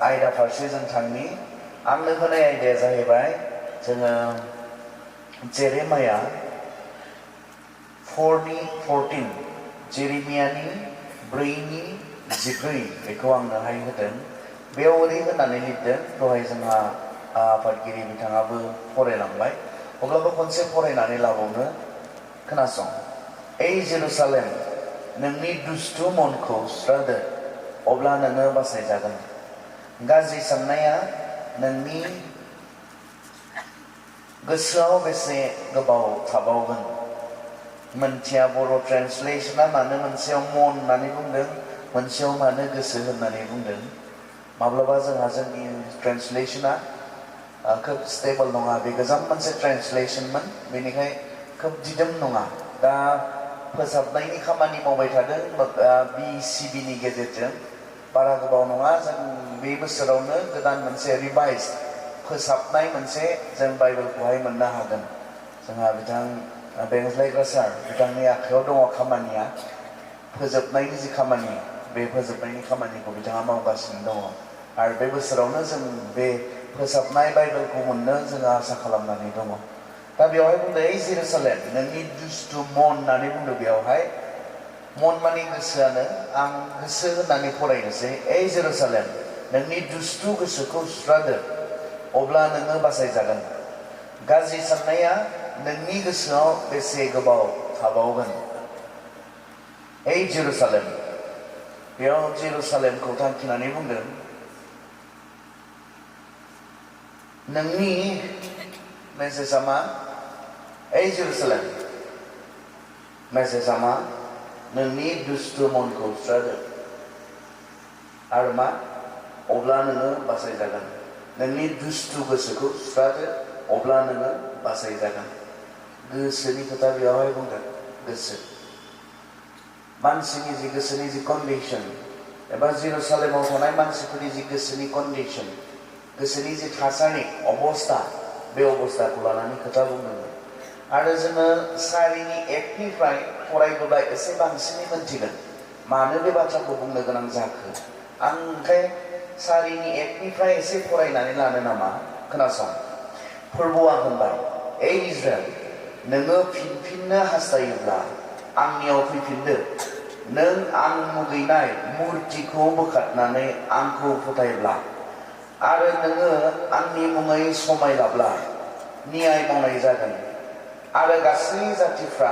आयदा फारसे जों थांनि आंनो होनाय आयदाया जाहैबाय जोङो जेरेमाया 4:14 जेरेमियानि 4:14 बेखौ आंनोहाय होदों बेयाव ओरै होननानै लिरदों दहाय जोंहा आफादगिरि बिथाङाबो फरायलांबाय अब्लाबो खनसे फरायनानै लाबावनो खोनासं ओइ जेरुसालेम नोंनि दुस्थु मनखौ सुस्रादो अब्ला नोङो बासायजागोन गाज्रि साननाया नोंनि गोसोआव बेसे गोबाव थाबावगोन मोनथिया बर' ट्रेन्सलेशना मानो मोनसेयाव मन होननानै बुंदों मोनसेयाव मानो गोसो होननानै बुंदों माब्लाबा जोंहा जोंनि ट्रेन्सलेशना खोब स्टेबल नङा बे गोजाम मोनसे ट्रेन्सलेशनमोन बेनिखाय खोब दिदोम नङा दा फोसाबनायनि खामानि मावबाय थादों BCBनि गेजेरजों बारा गोबाव नङा जों बे बोसोरावनो गोदान मोनसे रिभाइज फोसाबनाय मोनसे जों बाइबेलखौहाय मोननो हागोन जोंहा बिथां बेंज्लायग्रा सार बिथांनि आखायाव दङ खामानिया फोजोबनायनि जि खामानि बे फोजोबनायनि खामानिखौ बिथाङा मावगासिनो दङ आरो बे बोसोरावनो जों बे फोसाबनाय बाइबेलखौ मोननो जोङो आसा खालामनानै दङ दा बेवहाय बुंदों ओइ जेरुसालेम नोंनि दुस्थु मन होननानै बुंदों बेवहाय मन माने गोसोआनो आं गोसो होननानै फरायनोसै ओइ जेरुसालेम नोंनि दुस्थु गोसोखौ सुस्रादो अब्ला नोङो बासायजागोन गाज्रि साननाया नोंनि गोसोआव बेसे गोबाव थाबावगोन ओइ जेरुसालेम बेयाव जेरुसालेमखौ थांखिनानै बुंदों नोंनि मेसेजआ मा ओइ जेरुसालेम मेसेजआ मा नोंनि दुस्थु मनखौ सुस्रादो आरो मा अब्ला नोङो बासायजागोन नोंनि दुस्थु गोसोखौ सुस्रादो अब्ला नोङो बासायजागोन गोसोनि खोथा बेयावहाय बुंदों गोसो मानसिनि जि गोसोनि जि कन्डिशन एबा जेरुसालेमाव थानाय मानसिफोरनि जि गोसोनि कन्डिशन गोसोनि जि थासारि अबस्था बे अबस्थाखौ लानानै खोथा बुंदों आरो जोङो 4:1 फरायबोब्ला एसे बांसिनै मोनथिगोन मानो बे बाथ्राखौ बुंनो गोनां जाखो आं ओंखाय 4:1 एसे फरायनानै लानो नामा खोनासं फोरबोआ होनबाय ओइ इजराइल नोङो फिनफिननो हास्थायोब्ला आंनियाव फैफिनदो नों आं मुगैनाय मुर्तिखौ बोखारनानै आंखौ फोथायब्ला आरो नोङो आंनि मुङै समायलाब्ला न्याय मावनाय जागोन आरो गासै जातिफ्रा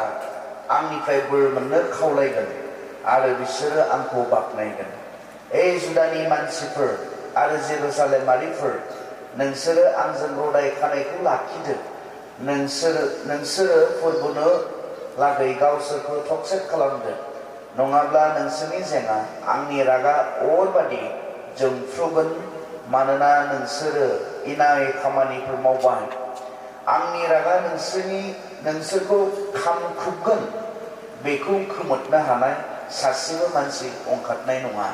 आंनिफ्राय बोर मोननो खावलायगोन आरो बिसोरो आंखौ बाख्नायगोन ओइ जुदानि मानसिफोर आरो जेरुसालेमारिफोर नोंसोरो आंजों गदाय खानायखौ लाखिदो नोंसोरो फोरबोनो लागै गावसोरखौ थकसेट खालामदो नङाब्ला नोंसोरनि जेंना आंनि रागा अर बादि जोंफ्रुगोन मानोना नोंसोरो इनाय खामानिफोर मावबाय आंनि रागा नोंसोरखौ खामखुबगोन बेखौ खोमोरनो हानाय सासेबो मानसि ओंखारनाय नङा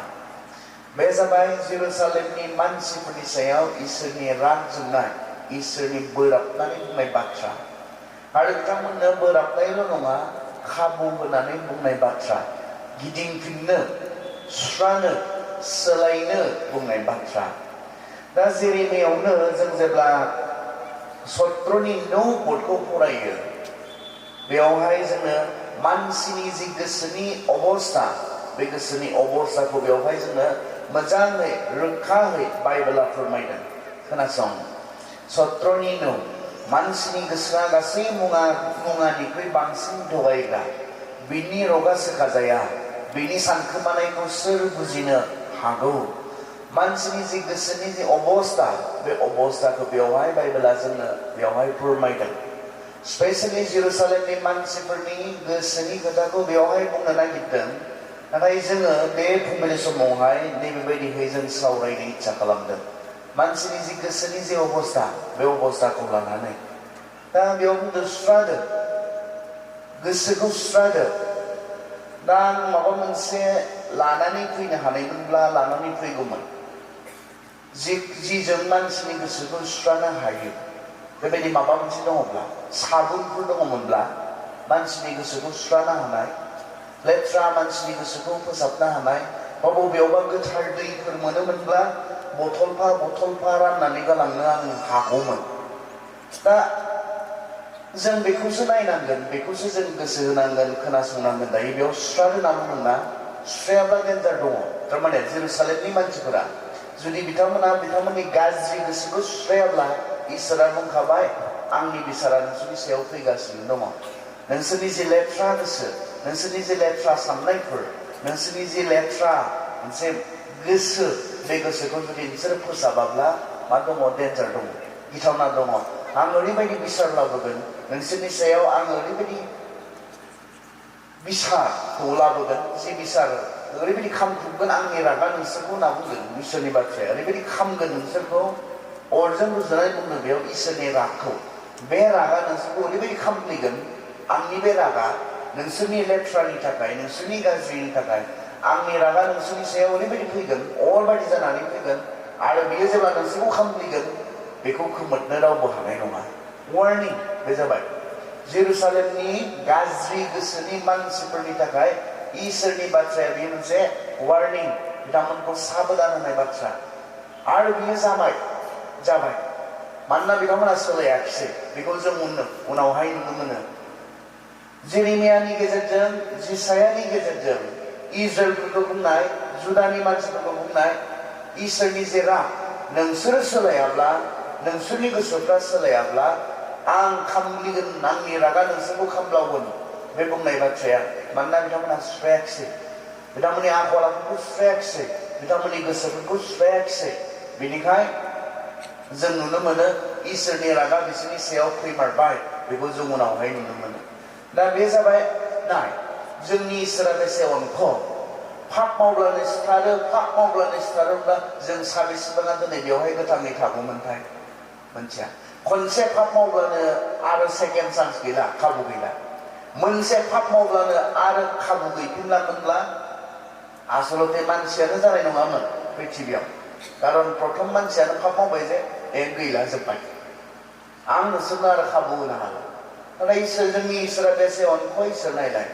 बे जाबाय जेरुसालेमनि मानसिफोरनि सायाव इसोरनि राग जोंनाय इसोरनि बोराबनानै बुंनाय बाथ्रा आरो बिथांमोननो बोराबनायल' नङा खाबु होनानै बुंनाय बाथ्रा गिदिंफिननो सुस्रानो सोलायनो बुंनाय बाथ्रा दा जेरेमियावनो जों जेब्ला 17:9 फरायो बेवहाय जोङो मानसिनि जि गोसोनि अबस्था बे गोसोनि अबस्थाखौ बेवहाय जोङो मोजाङै रोखायै बाइबेला फोरमायदों खोनासं 17:9 मानसिनि गोसोआ गासै मुवानिख्रुइ बांसिन थगायग्रा बिनि रगा सोखाजाया बिनि सानखोमानायखौ सोर बुजिनो हागौ मानसिनि जि गोसोनि जि अबस्था बे अबस्थाखौ बेवहाय बाइबेला जोंनो बेवहाय फोरमायदों स्पेशली जेरुसालेमनि मानसिफोरनि गोसोनि खोथाखौ बेवहाय बुंनो नागिरदों नाथाय जोङो बे फुंबिलि समावहाय नैबेबायदिहै जों सावरायनो इच्छा खालामदों मानसिनि जि गोसोनि जि अबस्था बे अबस्थाखौ लानानै दा बेयाव बुंदों सुस्रादो गोसोखौ सुस्रादो दा आं माबा मोनसे लानानै फैनो हानायमोनब्ला लानानै फैगौमोन जिजों मानसिनि गोसोखौ सुस्रानो हायो बेबायदि माबा मोनसे दङब्ला साबुनफोर दङमोनब्ला मानसिनि गोसोखौ सुस्रानो हानाय लेथ्रा मानसिनि गोसोखौ फोसाबनो हानाय बबेयावबा गोथार दैफोर मोनोमोनब्ला बथलफा राननानै गालांनो आं हागौमोन दा जों बेखौसो नायनांगोन बेखौसो जों गोसो होनांगोन खोनासंनांगोन दायो बेयाव सुस्राद होनना बुंदोंना सुस्रायाब्ला डेन्जार दङ थारमाने जेरुसालेमनि मानसिफोरा जुदि बिथांमोननि गाज्रि गोसोखौ सुस्रायाब्ला इसोरा बुंखाबाय आंनि बिसारा नोंसोरनि सायाव फैगासिनो दङ नोंसोरनि जे लेथ्रा गोसो नोंसोरनि जे लेथ्रा साननायफोर नोंसोरनि जे लेथ्रा मोनसे गोसो बे गोसोखौ जुदि नोंसोरो फोसाबाब्ला मा दङ डेन्जार दङ गिथावना दङ आं ओरैबायदि बिसार लाबोगोन नोंसोरनि सायाव आं ओरैबायदि बिसारखौ लाबोगोन जे बिसार ओरैबायदि खामख्रुबगोन आंनि रागा नोंसोरखौ होनना बुंदों इसोरनि बाथ्राया ओरैबायदि खामगोन नोंसोरखौ अरजों रुजुनानै बुंदों बेयाव इसोरनि रागखौ बे रागा नोंसोरखौ ओरैबायदि खामफ्लेगोन आंनि बे रागा नोंसोरनि लेथ्रानि थाखाय नोंसोरनि गाज्रिनि थाखाय आंनि रागा नोंसोरनि सायाव ओरैबायदि फैगोन अरबायदि जानानै फैगोन आरो बियो जेब्ला नोंसोरखौ खामफ्लेगोन बेखौ खोमोरनो रावबो हानाय नङा वार्निं बे जाबाय जेरुसालेमनि गाज्रि गोसोनि मानसिफोरनि थाखाय इसोरनि बाथ्राया बेयो मोनसे वार्निं बिथांमोनखौ साबधान होनाय बाथ्रा आरो बियो जाबाय मानोना बिथांमोना सोलायाखिसै बेखौ जों उनावहाय नुनो मोनो जेरेमियानि गेजेरजों जिसायानि गेजेरजों इजराइलफोरखौ बुंनाय जुदानि मानसिफोरखौ बुंनाय इसोरनि जे राग नोंसोरो सोलायाब्ला नोंसोरनि गोसोफ्रा सोलायाब्ला आं खामग्लिगोन आंनि रागा नोंसोरखौ खामब्लावगोन बे बुंनाय बाथ्राया मानोना बिथांमोना सुस्रायाखिसै बिथांमोननि आखल आखुखौ सुस्रायाखिसै बिथांमोननि गोसोफोरखौ सुस्रायाखिसै बेनिखाय जों नुनो मोनो इसोरनि रागा बिसोरनि सायाव फैमारबाय बेखौ जों उनावहाय नुनो मोनो दा बे जाबाय नाय जोंनि इसोरा बेसे अनखौ पाप मावब्लानो सिथारोब्ला जों साबेसेबाङा दिनै बेवहाय गोथाङै थागौमोनथाय मोनथिया खनसे पाप मावब्लानो आरो सेकेन्ड चान्स गैला खाबु गैला मोनसे पाप मावब्लानो आरो खाबु गैफिनलामोनब्ला आसलते मानसियानो जानाय नङामोन पृथिबियाव खारन प्रथम मानसियानो पाप मावबाय जे गैला जोब्बाय आं नोंसोरनो आरो खाबु होनो हाला नाथाय जोंनि इसोरा बेसे अनखौ इसोर नायलाय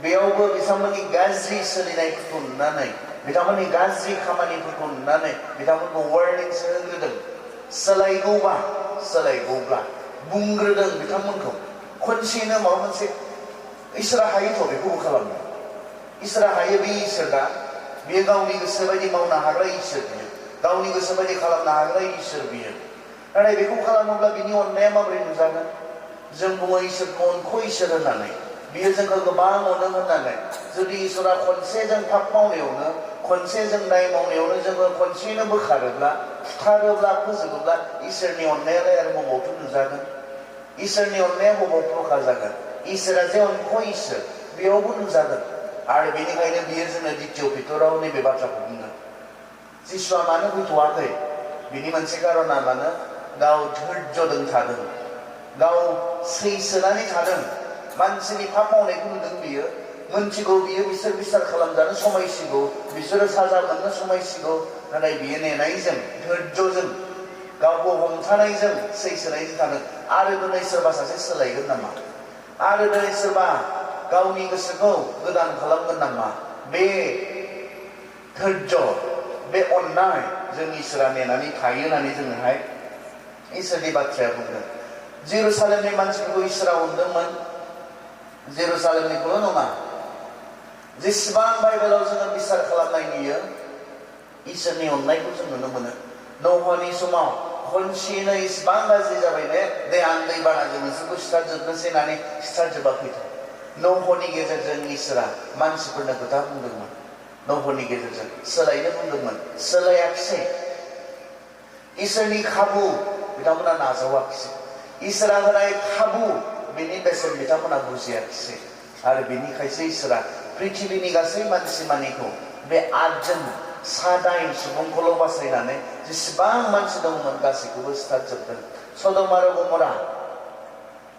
बेयावबो बिथांमोननि गाज्रि सोलिनायफोरखौ नुनानै बिथांमोननि गाज्रि खामानिफोरखौ नुनानै बिथांमोनखौ वार्निंसो होग्रोदों सोलायगौब्ला बुंग्रोदों बिथांमोनखौ खनसेनो माबा मोनसे इसोरा हायोथ' बेखौबो खालामनो इसोरा हायो बे इसोर दा बेयो गावनि गोसो बायदि मावनो हाग्रा इसोर बियो गावनि गोसो बायदि खालामनो हाग्रा इसोर बियो नाथाय बेखौ खालामोब्ला बिनि अननाया माबोरै नुजागोन जों बुङो इसोरखौ अनखौ इसोर होननानै बियो जोंखौ गोबां अनो होननानै जुदि इसोरा खनसे जों पाप मावनायावनो खनसे जों दाय मावनायावनो जोङो खनसेनो बोखारोब्ला फुथारोब्ला फोजोबोब्ला इसोरनि अननायालाय आरो बबावथो नुजागोन इसोरनि अननाया बबाव प्रखा जागोन इसोरा जे अनखौ इसोर बेयावबो नुजागोन आरो बेनिखायनो बियो जोंनो द्वितीय पेतराव नैबे बाथ्राखौ बुङो जिसुआ मानो फैथ'वाखै बिनि मोनसे कारना मानो गाव धैर्यजों थादों गाव सैसोनानै थादों मानसिनि पाप मावनायखौ नुदों बियो मोनथिगौ बियो बिसोर बिसार खालामजानो समायसिगौ बिसोरो साजा मोननो समायसिगौ नाथाय बियो नेनायजों धैर्यजों गावखौ हमथानायजों सैसोनायजों थादों आरो दिनै सोरबा सासे सोलायगोन नामा आरो दिनै सोरबा गावनि गोसोखौ गोदान खालामगोन नामा बे धैर्य बे अननाय जोंनि इसोरा नेनानै थायो होननानै जोङोहाय इसोरनि बाथ्राया बुंदों जेरुसालेमनि मानसिफोरखौ इसोरा अनदोंमोन जेरुसालेमनिखौल' नङा जेसेबां बाइबेलाव जोङो बिसार खालामनाय नुयो इसोरनि अननायखौ जों नुनो मोनो नौहनि समाव खनसेनो इसिबां गाज्रि जाबाय दे आं दैबानाजों नोंसोरखौ सिथारजोबनोसै होननानै सिथारजोबाखैथ' नौहनि गेजेरजों इसोरा मानसिफोरनो खोथा बुंदोंमोन नौहनि गेजेरजों सोलायनो बुंदोंमोन सोलायाखिसै इसोरनि खाबु बिथांमोना नाजावाखिसै इसोरा होनाय खाबु बेनि बेसेन बिथांमोना बुजियाखिसै आरो बेनिखायसो इसोरा पृथिबिनि गासै मानसि मानिखौ बे 8 सादाइन सुबुंखौल' बासायनानै जेसेबां मानसि दंमोन गासैखौबो सिथारजोबदों सदम आरो गमरा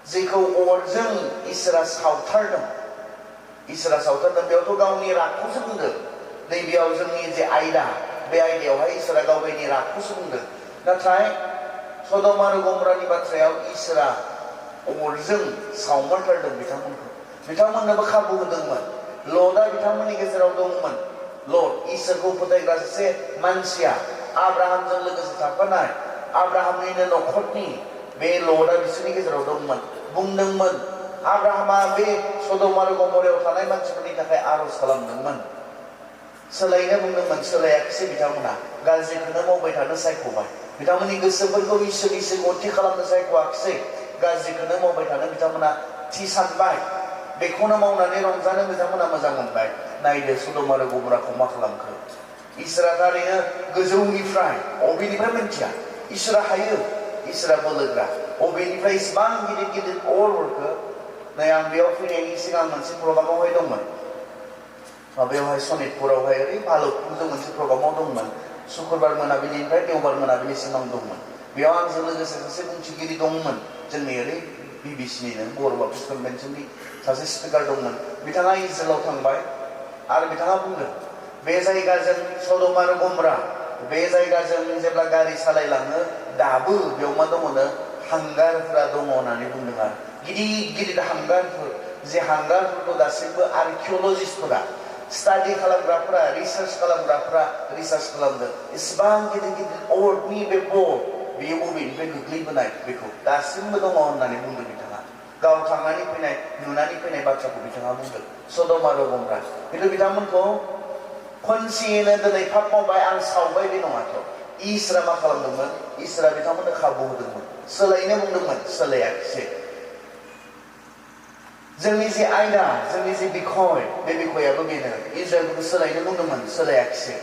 जेखौ अरजों इसोरा सावथारदों बेयावथ' गावनि रागखौसो बुंदों नैबेयाव जोंनि जे आयदा बे आयदायावहाय इसोरा गावनि रागखौसो बुंदों नाथाय सदम आरो गमरानि बाथ्रायाव इसोरा अरजों सावमारथारदों बिथांमोननोबो खाबु होदोंमोन लटआ बिथांमोननि गेजेराव दंमोन लट इसोरखौ फोथायग्रा सासे मानसिया आब्राहामजों लोगोसे थाफानाय आब्राहामनिनो नखरनि बे लटआ बिसोरनि गेजेराव दंमोन बुंदोंमोन आब्राहामा बे सदम आरो गमरायाव थानाय मानसिफोरनि थाखाय आरज खालामदोंमोन सोलायनो बुंदोंमोन सोलायाखिसै बिथांमोना गाज्रिखौनो मावबाय थानो सायख'बाय बिथांमोननि गोसोफोरखौ इसोरनि सिगाङाव खालामनो सायख'आखिसै गाज्रिखौनो मावबाय थानो बिथांमोना थि सानबाय बेखौनो मावनानै रंजानो बिथांमोना मोजां मोनबाय नायदो सदम आरो गमराखौ मा खालामखो इसोरा थारैनो गोजौनिफ्राय अबेनिफ्राय मिन्थिया इसोरा हायो इसोरा बोलोग्रा अबेनिफ्राय इसिबां गिदिर गिदिर अर हरखो नै आं बेयाव फैनायनि सिगां मोनसे प्रग्रामावहाय दंमोन माबायावहाय सनितपुरावहाय ओरै भालुकपुरजों मोनसे प्रग्रामाव दंमोन शुक्रबार मोनाबिलिनिफ्राय देवबार मोनाबिलिसिम आं दंमोन बेयाव आंजों लोगोसे सासे बुंथिगिरि दंमोन जोंनि ओरै बिबिसिनिनो बर' बाप्टिस्ट कनभेन्सननि सासे स्पिकार दंमोन बिथाङा इजराइलाव थांबाय आरो बिथाङा बुंदों बे जायगाजों सदम आरो गमरा बे जायगाजों जेब्ला गारि सालायलाङो दाबो बेयाव मा दङनो हांगारफोरा दङ होननानै बुंदों आरो गिदिर गिदिर हांगारफोर जे हांगारफोरखौ दासिमबो आर्किअलजिस्टफोरा स्टाडि खालामग्राफोरा रिसार्च खालामग्राफोरा रिसार्च खालामदों इसिबां गिदिर गिदिर अरनि बे बल बेयो बबेनिफ्राय गोग्लैबोनाय बेखौ दासिमबो दङ होननानै बुंदों बिथाङा गाव थांनानै फैनाय नुनानै फैनाय बाथ्राखौ बिथाङा बुंदों सदम आरो गमरा खिन्थु बिथांमोनखौ खनसेयैनो दिनै पाप मावबाय आं सावबाय बे नङाथ' इसोरा मा खालामदोंमोन इसोरा बिथांमोननो खाबु होदोंमोन सोलायनो बुंदोंमोन सोलायाखिसै जोंनि जे आयदा जोंनि जे बिखय बे बिखयाबो बेनो इजराइलखौ सोलायनो बुंदोंमोन सोलायाखिसै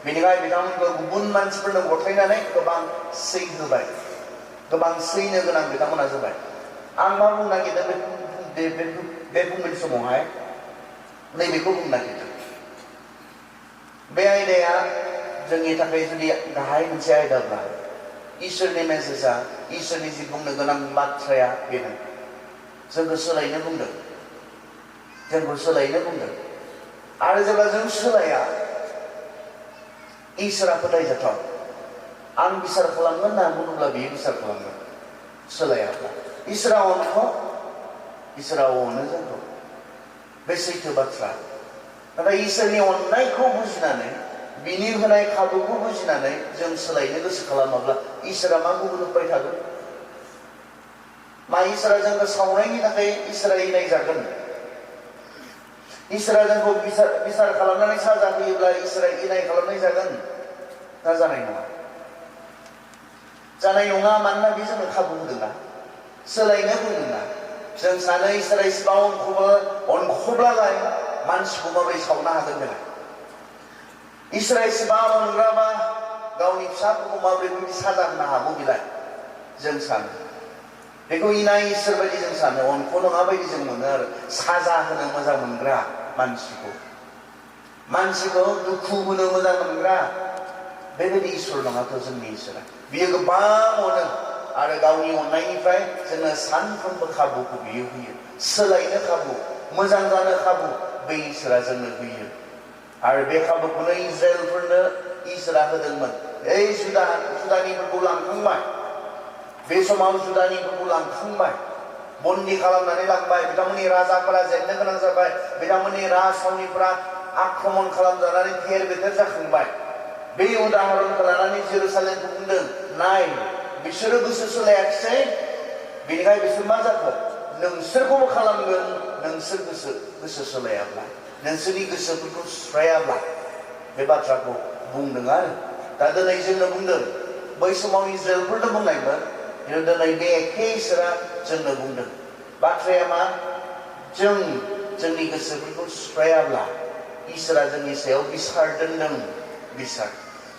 बेनिखाय बिथांमोनखौ गुबुन मानसिफोरनो गथायनानै गोबां सै होबाय गोबां सैनो गोनां बिथांमोना जाबाय आं मा बुंनो नागिरदों बे फुंबिलि समावहाय नैबेखौ बुंनो नागिरदों बे आयदाया जोंनि थाखाय जुदि गाहाय मोनसे आयदाब्ला इसोरनि मेसेजआ इसोरनि जि बुंनो गोनां बाथ्राया बेनो जोंखौ सोलायनो बुंदों जोंखौ सोलायनो बुंदों आरो जेब्ला जों सोलाया इसोरा फोथायजाथाव आं बिसार खालामगोन होनना बुङोब्ला बियो बिसार खालामगोन सोलायाब्ला इसोरा अनो जोंखौ बे सैथो बाथ्रा नाथाय इसोरनि अननायखौ बुजिनानै बिनि होनाय खाबुखौ बुजिनानै जों सोलायनो गोसो खालामाब्ला इसोरा मा गुबुन उपाय थागोन मा इसोरा जोंखौ सावनायनि थाखाय इसोरा इनाय जागोन इसोरा जोंखौ बिसार खालामनानै साजा होयोब्ला इसोरा इनाय खालामनाय जागोन ना जानाय नङा मानोना बे जोंनो खाबु होदोंना सोलायनो बुंदोंना जों सानो इसोरा इसिबां अनखब्लालाय मानसिखौ माबोरै सावनो हागोन बेलाय इसोरा इसिबां अनग्राबा गावनि फिसाफोरखौ माबोरै बिदि साजा होनो हागौ बेलाय जों सानो बेखौ इनाय इसोर बायदि जों सानो अनख नङा बायदि जों मोनो आरो साजा होनो मोजां मोनग्रा मानसिखौ दुखु होनो मोजां मोनग्रा बेबायदि इसोर नङाथ' जोंनि इसोरा बियो गोबां अनो आरो गावनि अननायनिफ्राय जोंनो सानफ्रोमबो खाबुखौ बियो होयो सोलायनो खाबु मोजां जानो खाबु बे इसोरा जोंनो होयो आरो बे खाबुखौनो इजराइलफोरनो इसोरा होदोंमोन जुदानिफोरखौ लांखांबाय बे समाव जुदानिफोरखौ लांखांबाय बन्दी खालामनानै लांबाय बिथांमोननि राजाफोरा जेननो गोनां जाबाय बिथांमोननि राजथावनिफोरा आक्रमण खालामजानानै थेर बेथेर जाखांबाय बे उदाहरनखौ लानानै जेरुसालेमखौ बुंदों नाय बिसोरो गोसो सोलायाखिसै बेनिखाय बिसोर मा जाखो नोंसोरखौबो खालामगोन नोंसोर गोसो सोलायाब्ला नोंसोरनि गोसोफोरखौ सुस्रायाब्ला बे बाथ्राखौ बुंदों आरो दा दिनै जोंनो बुंदों बै समाव इजराइलफोरनो बुंनायमोन दिनै बे एखे इसोरा जोंनो बुंदों बाथ्राया मा जोंनि गोसोफोरखौ सुस्रायाब्ला इसोरा जोंनि सायाव बिसार दोनदों बिसार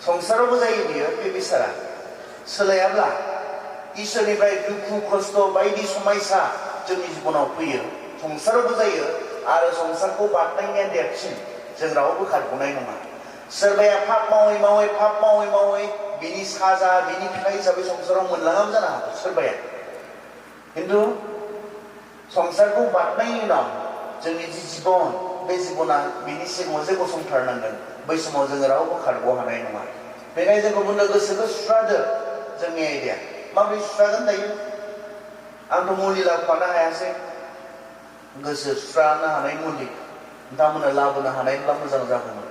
संसारावबो जायो बियो बे बिसारा सोलायाब्ला इसोरनिफ्राय दुखु खस्थ बायदि समायसा जोंनि जिबनाव फैयो संसारावबो जायो आरो संसारखौ बारनायनिया देरसिन जों रावबो खारग'नाय नङा सोरबाया पाप मावै बिनि साजा बिनि फिथाइ हिसाबै संसाराव मोनलाङाबो जानो हागौ सोरबाया खिन्थु संसारखौ बारनायनि उनाव जोंनि जि जिबन बे जिबना बिनि सिगाङाव जे गसंथारनांगोन बै समाव जोङो रावबो खारग' हानाय नङा बेखायनो जोंखौ बुंनो गोसोखौ सुस्रादो जोंनि आयदाया माबोरै सुस्रागोन दायो आंथ' मुलि लाबोफानो हायासै गोसो सुस्रानो हानाय मुलि नोंथांमोननो लाबोनो हानायब्ला मोजां जागौमोन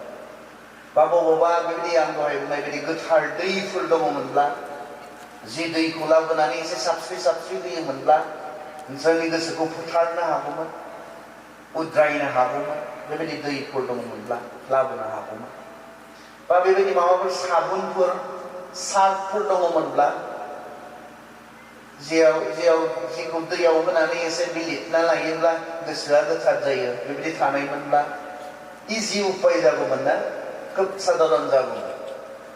बा बबावबा बेबायदि आं दहाय बुंनाय बायदि गोथार दैफोर दङमोनब्ला जि दैखौ लाबोनानै एसे साबस्रि होयोमोनब्ला जोंनि गोसोखौ फोथारनो हागौमोन उद्रायनो हागौमोन बेबायदि दैफोर दङमोनब्ला लाबोनो हागौमोन बा बेबायदि माबाफोर साबुनफोर सार्फफोर दङमोनब्ला जिखौ दैयाव होनानै एसे बिलिरना लायोब्ला गोसोआ गोथार जायो बेबायदि थानायमोनब्ला इजि उपाय जागौमोन ना खोब साधारन जागौमोन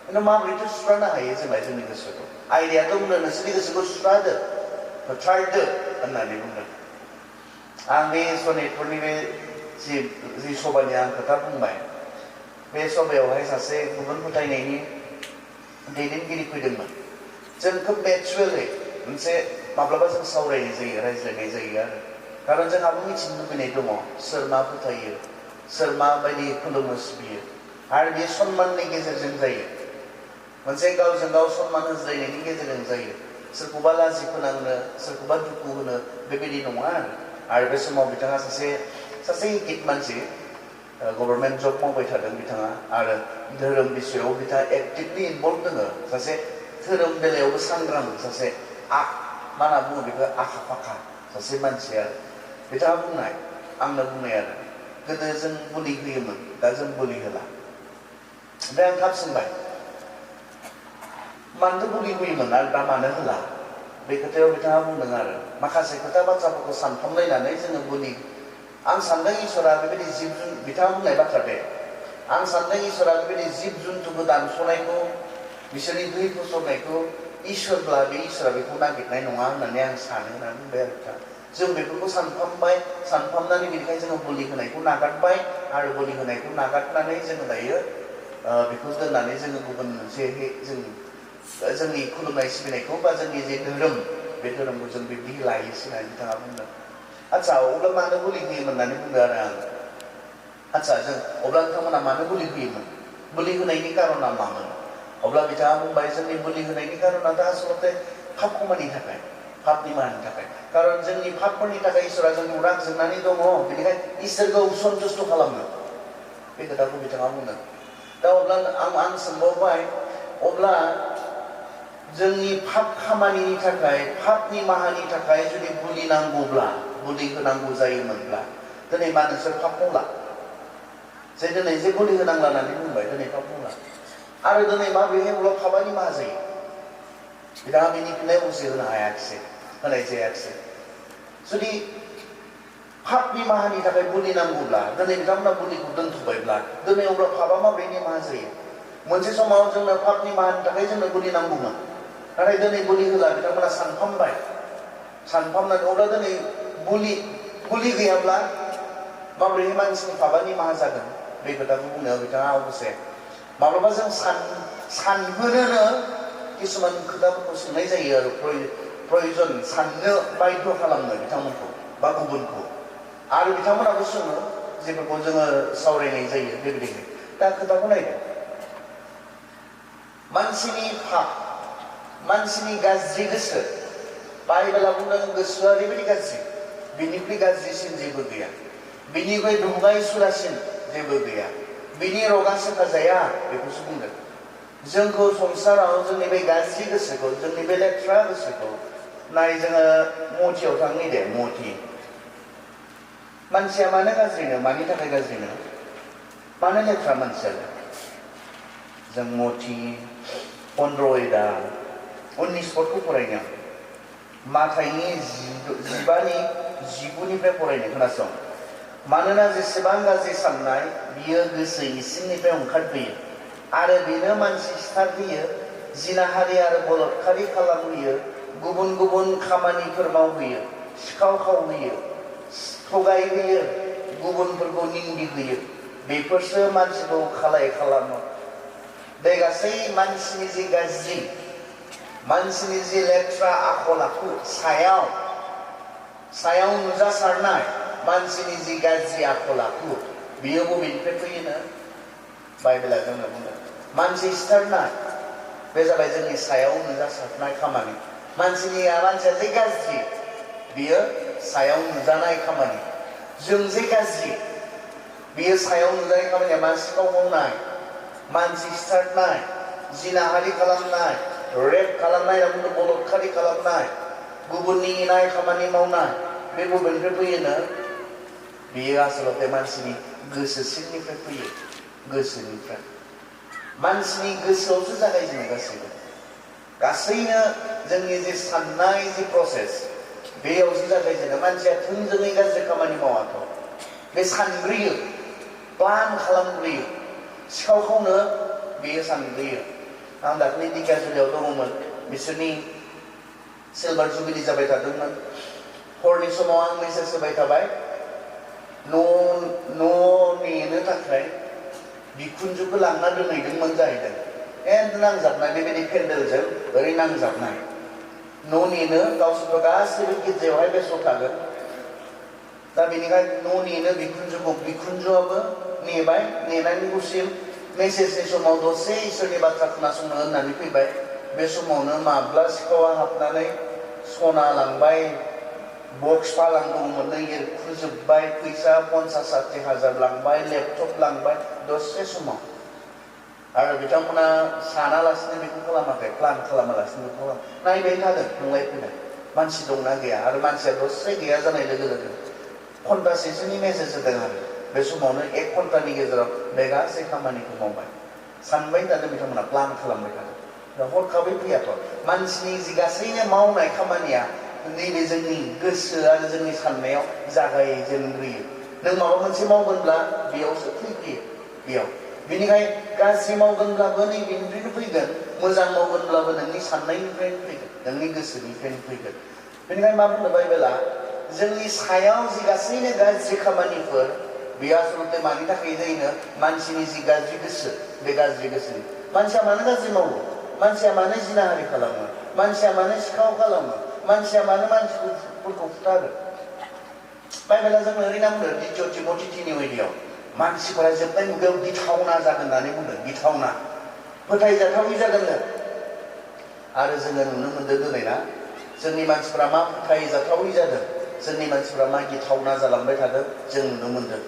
खिन्थु माबोरैथो सुस्रानो हायो जोंलाय जोंनि गोसोखौ आयदायाथ' बुंदों नोंसोरनि गोसोखौ सुस्रादो फोथारदो होननानै बुंदों आं बे सनितपुरनि बे जि सभानि आं खोथा बुंबाय बे सभायावहाय सासे गुबुन फोथायनायनि दैदेनगिरि फैदोंमोन जों खोब नेचुरेलि मोनसे माब्लाबा जों सावरायनाय जायो रायज्लायनाय जायो आरो खारन जोंहाबो मिथिनो लुबैनाय दङ सोर मा फोथायो सोर माबायदि खुलुमो सिबियो आरो बे सनमाननि गेजेरजों जायो मोनसे गावजों गाव सनमान होज्लायनायनि गेजेरजों जायो सोरखौबा लाजि फोनांनो सोरखौबा दुखु होनो बेबायदि नङा आरो बे समाव बिथाङा सासे गिदिर मानसि गभर्नमेन्ट जब मावबाय थादों बिथाङा आरो धोरोम बिषयाव बिथाङा एक्टिभलि इनभल्भ दङ सासे धोरोम बेलायावबो सांग्रां सासे मा होनना बुङो बेखौ आखा फाखा सासे मानसि आरो बिथाङा बुंनाय आंनो बुंनाय आरो गोदो जों बोलि होयोमोन दा जों बोलि होला ओमफ्राय आं थाब सोंबाय मानोथो बोलि होयोमोन आरो दा मानो होला बे खोथायाव बिथाङा बुंदों आरो माखासे खोथा बाथ्राफोरखौ सानफ्लांलायनानै जोङो बोलि आं सानदों इसोरा बेबायदि जिब जुन बिथाङा बुंनाय बाथ्रा बे आं सानदों इसोरा बेबायदि जिब जुन्थुखौ दानस'नायखौ बिसोरनि दै फसरनायखौ इसोरब्ला बे इसोरा बेखौ नागिरनाय नङा होननानै आं सानो होननानै बुंबाय आरो बिथाङा जों बेफोरखौ सानफ्लांनानै बेनिखायनो जोङो बोलि होनायखौ नागारबाय आरो बोलि होनायखौ नागारनानै जोङो दायो बेखौ दोननानै जोङो गुबुन मोनसे जोंनि खुलुमनाय सिबिनायखौ बा जोंनि जे धोरोम बे धोरोमखौ जों बिब्दि लायोसै होननानै बिथाङा बुंदों आच्छा अब्ला मानो बोलि होयोमोन होननानै बुंदों आरो आं आच्छा जों अब्ला नोंथांमोना मानो बोलि होयोमोन बोलि होनायनि कारना मामोन अब्ला बिथाङा बुंबाय जोंनि बोलि होनायनि कारना दा आसलते पाप खामानि थाखाय पाप निमाहानि थाखाय कारन जोंनि पापफोरनि थाखाय इसोरा जोंखौ राग जोंनानै दङ बेनिखायनो इसोरखौ सन्तुष्ट खालामनो बे खोथाखौ बिथाङा बुंदों दा अब्ला आं सोंबावबाय अब्ला जोंनि पाप खामानिनि थाखाय पाप निमाहानि थाखाय जुदि बोलि नांगौब्ला बोलि होनांगौ जायोमोनब्ला दिनै मा नोंसोर पाप मावला जे दिनै जे बोलि होनांला होननानै बुंबाय दिनै पाप मावला आरो दिनै माबोरैहाय अब्ला पापा निमाहा जायो बिथाङा बेनि फिननाय उसे होनाय जायाखिसै जुदि पाप निमाहानि थाखाय बोलि नांगौब्ला दिनै बिथांमोना बोलिखौ दोनथ'बायब्ला दिनै अब्ला पापा माबोरै निमाहा जायो मोनसे समाव जोंनो पाप निमाहानि थाखाय जोंनो बोलि नांगौमोन नाथाय दिनै बोलि होला बिथांमोना सानफ्लांनानै अब्ला दिनै बोलि गैयाब्ला माबोरैहाय मानसिनि पापा निमाहा जागोन बे खोथाखौ बुंनायाव बिथाङा अबसे माब्लाबा जों सानहोनोनो किसुमान खोथाफोरखौ सोंनाय जायो आरो प्रयजन साननो बाध्य खालामनो बिथांमोनखौ बा गुबुनखौ आरो बिथांमोनाबो सोङो जेफोरखौ जोङो सावरायनाय जायो बेबायदिनो दा खोथाखौ नायदो मानसिनि पाप मानसिनि गाज्रि गोसो बाइबेला बुंदों गोसोआ ओरैबायदि गाज्रि बिनिख्रुइ गाज्रिसिन जेबो गैया बिनिख्रुइ दुंगाय सुरासिन जेबो गैया बिनि रगा सोखा जाया बेखौसो बुंदों जोंखौ संसाराव जोंनि बे गाज्रि गोसोखौ जोंनि बे लेथ्रा गोसोखौ नाय जोङो मथियाव थांनि दे मथि मानसिया मानो गाज्रिनो मानि थाखाय गाज्रिनो मानो लेथ्रा मानसियालाय जों मथि 15 आयदा 19 पदखौ फरायनो माथाइनि 15-19 फरायनो खोनासं मानोना जेसेबां गाज्रि साननाय बियो गोसो इसिंनिफ्राय ओंखारबोयो आरो बेनो मानसि सिथारहोयो जिनाहारि आरो बलात्कारि खालामहोयो गुबुन गुबुन खामानिफोर मावहोयो सिखाव खावहोयो थगायहोयो गुबुनफोरखौ निन्दि होयो बेफोरसो मानसिखौ खालाय खालामो बे गासै मानसिनि जि गाज्रि मानसिनि जि लेथ्रा आखल आखु सायाव नुजासारनाय मानसिनि जि गाज्रि आखल आखु बियो बबेनिफ्राय फैयोनो बाइबेला जोंनो बुंदों मानसि सिथारनाय बे जाबाय जोंनि सायाव नुजासारनाय खामानि मानसिया जे गाज्रि बियो सायाव नुजानाय खामानि जों जे गाज्रि बियो सायाव नुजानाय खामानिया मा सिखाव मावनाय मानसि सिथारनाय जिनाहारि खालामनाय रेप खालामनाय बलात्कारि खालामनाय गुबुननि इनाय खामानि मावनाय बे बबेनिफ्राय फैयोनो बेयो आसलते मानसिनि गोसो सिंनिफ्राय फैयो गोसोनिफ्राय मानसिनि गोसोआवसो जागायजेनो गासैनो जोंनि जे साननाय जे प्रसेस बेयावसो जागायजेनो मानसिया थोंजोङै गाज्रि खामानि मावाथ' बे सानग्रोयो प्लान खालामग्रोयो सिखाव खावनो बेयो सानग्रोयो आं दाख्लै दिगाजुलियाव दङमोन बिसोरनि सिलभार जुबिलि जाबाय थादोंमोन हरनि समाव आं मेसेज होबाय थाबाय न' नेनो थाखाय बिखुनजोखौ लांना दोनहैदोंमोन जाहैदों नांजाबनाय बेबायदि पेन्डेलजों ओरै नांजाबनाय न' नेनो गावसोरथ' गासैबो गिर्जायावहाय बेस्थ' थागोन दा बेनिखायनो न' नेनो बिखुनजोआबो नेबाय नेनायनि उसिम मेसेजनि समाव दसे इसोरनि बाथ्रा खोनासंनो होननानै फैबाय बे समावनो माब्ला सिखावा हाबनानै सना लांबाय बक्स फालांगौमोन एरखुजोब्बाय फैसा 50-60 हाजार लांबाय लेपटप लांबाय दसे समाव आरो बिथांमोना सानालासिनो बेखौ खालामाखै प्लान खालामालासिनो बेखौ नायबाय थादों थांलाय फैलाय मानसि दंना गैया आरो मानसिया दसे गैया जानाय लोगो लोगो घन्टासेसोनि मेसेज होदों आरो बे समावनो 1 घन्टानि गेजेराव बे गासै खामानिखौ मावबाय सानबाय थादों बिथांमोना प्लान खालामबाय थादों दा हरखाबै फैयाथ' मानसिनि जि गासैनो मावनाय खामानिया नैबे जोंनि गोसो आरो जोंनि साननायाव जागायजेनग्रोयो नों माबा मोनसे मावगोनब्ला बेयावसो फैग्रोयो बेयाव बेनिखायनो गाज्रि मावगोनब्लाबो नैबेनिफ्रायनो फैगोन मोजां मावगोनब्लाबो नोंनि साननायनिफ्रायनो फैगोन नोंनि गोसोनिफ्रायनो फैगोन बेनिखायनो मा बुंनो बाइबेला जोंनि सायाव जि गासैनो गाज्रि खामानिफोर बे आसलते मानि थाखाय जायोनो मानसिनि जि गाज्रि गोसो बे गाज्रि गोसोनि मानसिया मानो गाज्रि मावो मानसिया मानो जिनाहारि खालामो मानसिया मानो सिखाव खालामो मानसिया मानो मानसिफोरखौ फुथारो बाइबेला जोंनो ओरैनो बुंदों 2 तिमथि 3:2 मानसिफोरा जोबनाय मुगायाव गिथावना जागोन होननानै बुंदों गिथावना फोथायजाथावै जागोननो आरो जोङो नुनो मोनदों दिनै ना जोंनि मानसिफोरा मा फोथायजाथावै जादों जोंनि मानसिफोरा मा गिथावना जालांबाय थादों जों नुनो मोनदों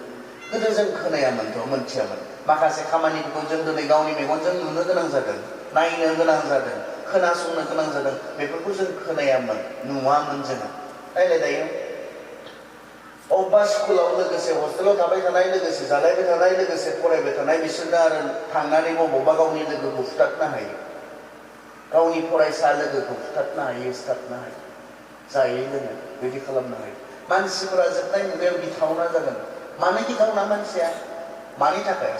गोदो जों खोनायामोनथ' मोनथियामोन माखासे खामानिफोरखौ जों दिनै गावनि मेगनजों नुनो गोनां जादों नायनो गोनां जादों खोनासंनो गोनां जादों बेफोरखौ जों खोनायामोन नुवामोन जोङो नायलाय दायो अबेबा स्कुलाव लोगोसे हस्टेलाव थाबाय थानाय लोगोसे जालायबाय थानाय लोगोसे फरायबाय थानाय बिसोरनो आरो थांनानै बबावबा गावनि लोगोखौ फुथारनो हायो गावनि फरायसा लोगोखौ फुथारनो हायो सिथारनो हायो जायै लोङै बिदि खालामनो हायो मानसिफोरा जोबनाय मुगायाव गिथावना जागोन मानो गिथावना मानसिया मानि थाखाय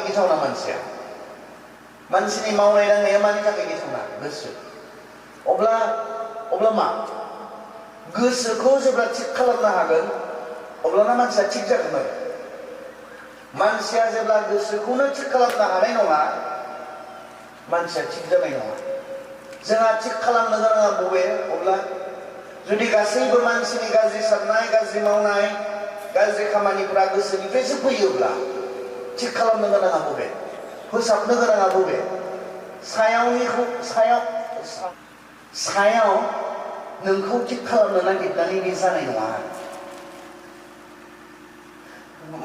गिथावना मानसिया मानसिनि मावनाय दांनाया मानि थाखाय गिथावना गोसो अब्ला मा गोसोखौ जेब्ला थिग खालामनो हागोन अब्लाना मानसिया थिग जागोन आरो मानसिया जेब्ला गोसोखौनो थिग खालामनो हानाय नङा मानसिया थिग जानाय नङा जोंहा थिग खालामनो गोनाङा बबे अब्ला जुदि गासैबो मानसिनि गाज्रि साननाय गाज्रि मावनाय गाज्रि खामानिफोरा गोसोनिफ्रायसो फैयोब्ला थिग खालामनो गोनाङा बबे फोसाबनो गोनाङा बबे सायाव नोंखौ थिग खालामनो नागिरनानै बे जानाय नङा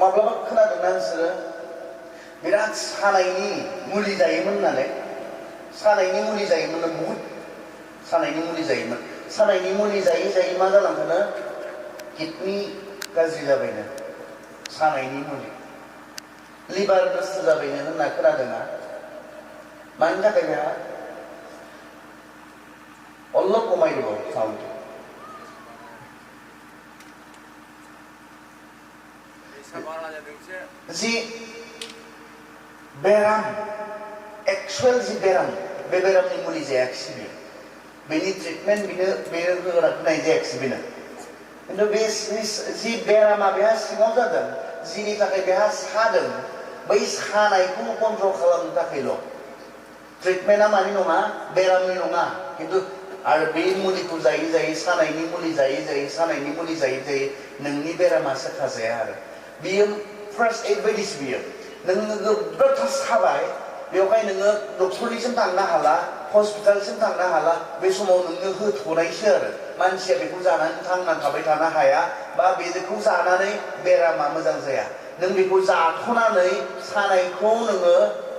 माब्लाबा खोनादोंना नोंसोरो बिराद सानायनि मुलि जायोमोन होननानै सानायनि मुलि जायोमोन बहुद सानायनि मुलि जायोमोन सानायनि मुलि जायै जायै मा जालांखोनो किडनि गाज्रि जाबायनो सानायनि मुलि लिभार नस्थ जाबायनो होनना खोनादोंना मानि थाखाय बेहा अल्ल' खमायदो साउन्ड जि बेराम एक्सुवेल जि बेराम बे बेरामनि मुलि जायाखिसै बियो बेनि ट्रिटमेन्ट बेयो होनाय जायाखिसै बेनो खिन्थु बे जि बेरामा बेहा सिङाव जादों जिनि थाखाय बेहा सादों बै सानायखौ कन्ट्रल खालामनो थाखायल' ट्रिटमेन्टआ मानि नङा बेरामनि नङा खिन्थु आरो बे मुलिखौ जायै जायै सानायनि मुलि जायै जायै सानायनि मुलि जायै जायै नोंनि बेरामा सोखाजाया आरो बियो फार्स्ट एड बायदिसो बियो नोङो गोब्राबथार साबाय बेवहाय नोङो डक्टरनिसिम थांनो हाला हस्पिटालसिम थांनो हाला बे समाव नोंनो होथ'नायसो आरो मानसिया बेखौ जानानै थांनानै थाबाय थानो हाया बा बेखौ जानानै बेरामा मोजां जाया नों बेखौ जाथ'नानै सानायखौ नोङो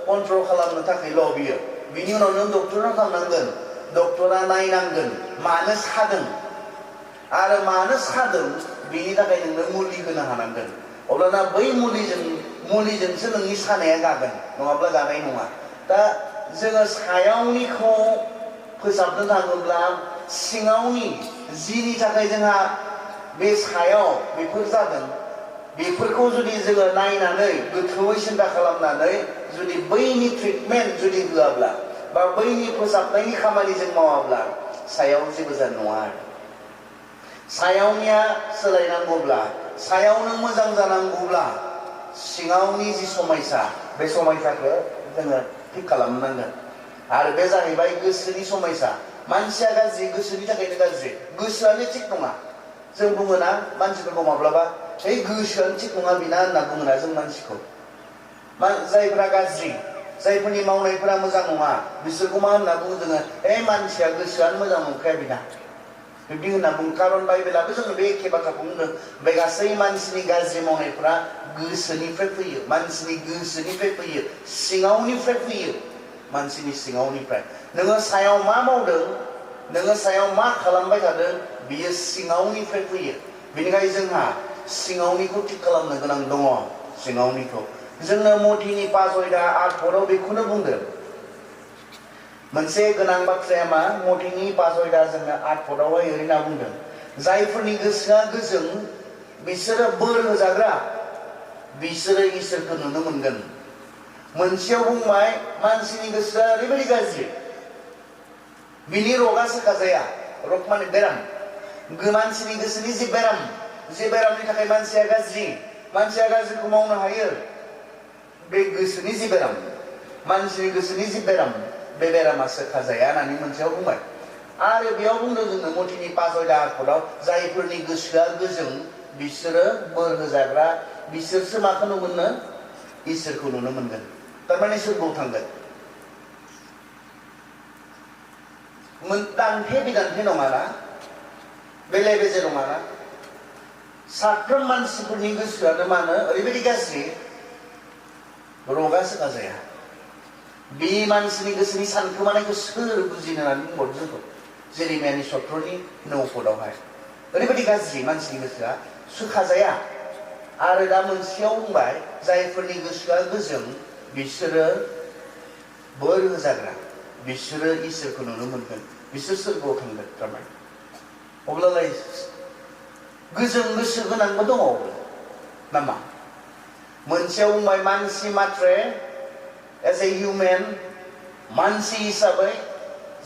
कन्ट्रल खालामनो थाखायल' बियो बिनि उनाव नों डक्टरनाव थांनांगोन डक्टरा नायनांगोन मानो सादों आरो मानो सादों बिनि थाखाय नोंनो मुलि होनो हानांगोन अब्लाना बै मुलिजोंसो नोंनि सानाया गागोन नङाब्ला गानाय नङा दा जोङो सायावनिखौ फोसाबनो थाङोब्ला सिङावनि जिनि थाखाय जोंहा बे सायाव बेफोर जादों बेफोरखौ जुदि जोङो नायनानै गोथौयै सिन्था खालामनानै जुदि बैनि ट्रिटमेन्ट जुदि होआब्ला बा बैनि फोसाबनायनि खामानि जों मावाब्ला सायाव जेबो जानाय नङा आरो सायावनिया सोलायनांगौब्ला सायाव नों मोजां जानांगौब्ला सिङावनि जि समयसा बे समयसाखौ जोङो थिग खालामनांगोन आरो बे जाहैबाय गोसोनि समयसा मानसिया गाज्रि गोसोनि थाखायनो गाज्रि गोसोआनो थिग नङा जों बुङोना मानसिफोरखौ माब्लाबा है गोसोआनो थिग नङा बिना होनना बुङोना जों मानसिखौ जायफोरा गाज्रि जायफोरनि मावनायफोरा मोजां नङा बिसोरखौ मा होनना बुङो जोङो है मानसिया गोसोआनो मोजां नंखाया बिना बिब्दि होनना बुङो खारन बाइबेलाबो जोङो बे एखे बाथ्राखौ बुंदों बे गासै मानसिनि गाज्रि मावनायफोरा गोसोनिफ्राय फैयो मानसिनि गोसोनिफ्राय फैयो सिङावनिफ्राय फैयो मानसिनि सिङावनिफ्राय नोङो सायाव मा मावदों नोङो सायाव मा खालामबाय थादों बियो सिङावनिफ्राय फैयो बेनिखायनो जोंहा सिङावनिखौ थिग खालामनो गोनां दङ सिङावनिखौ जोंनो मथिनि पाजयदा आठफोराव बेखौनो बुंदों मोनसे गोनां बाथ्राया मा मथिनि पाजयदा जोंनो आठफोरावहाय ओरैना बुंदों जायफोरनि गोसोआ गोजों बिसोरो बोर होजाग्रा बिसोरो इसोरखौ नुनो मोनगोन मोनसेयाव बुंबाय मानसिनि गोसोआ ओरैबायदि गाज्रि बिनि रगा सोखाजाया रग माने बेराम मानसिनि गोसोनि जि बेरामनि थाखाय मानसिया गाज्रिखौ मावनो हायो बे गोसोनि जि बेराम मानसिनि गोसोनि जि बेराम बे बेरामा सोखाजाया होननानै मोनसेयाव बुंबाय आरो बेयाव बुंदों जोंनो मथिनि पाजयदा आखराव जायफोरनि गोसोआ गोजों बिसोरो बोर होजाग्रा बिसोरसो माखौ नुगोननो इसोरखौ नुनो मोनगोन थारमाने सोरगोआव थांगोन दान्थे बिदान्थे नङाना बेले बेजे नङाना साफ्रोम मानसिफोरनि गोसोआनो मानो ओरैबायदि गाज्रि रगा सोखाजाया बे मानसिनि गोसोनि सानखोमानायखौ सोर बुजिनो होननानै बुंबावो जोंखौ जेरेमियानि 17 9 ओरैबायदि गाज्रि मानसिनि गोसोआ सोखाजाया आरो दा मोनसेयाव बुंबाय जायफोरनि गोसोआ गोजों बिसोरो बोर होजाग्रा बिसोरो इसोरखौ नुनो मोनगोन बिसोर सोरगोआव थांगोन थारमाने अब्लालाय गोजों गोसो गोनांबो दङ नामा मोनसेयाव बुंबाय मानसि मात्रे एज ए हिउमेन मानसि हिसाबै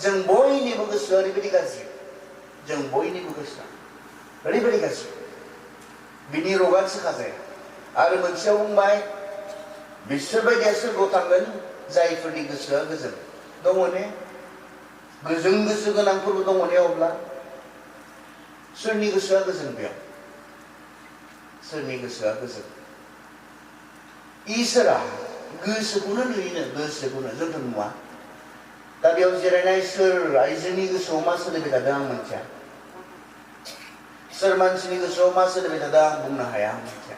जों बयनिबो गोसोआ ओरैबायदि गाज्रि जों बयनिबो गोसोआ ओरैबायदि गाज्रि बिनि रगा सोखाजाया आरो मोनसेयाव बुंबाय बिसोरबायदिया सोरगोआव थांगोन जायफोरनि गोसोआ गोजों दङ ने गोजों गोसो गोनांफोरबो दङ ने अब्ला सोरनि गोसोआ गोजों बेयाव सोरनि गोसोआ गोजों इसोरा गोसोखौनो नुयोनो गोसोखौनो जोंथ' नुवा दा बेयाव जिरायनाय सोर आइजोनि गोसोआव मा सोलिबाय थादों आं मिथिया सोर मानसिनि गोसोआव मा सोलिबाय थादों आं बुंनो हाया आं मिथिया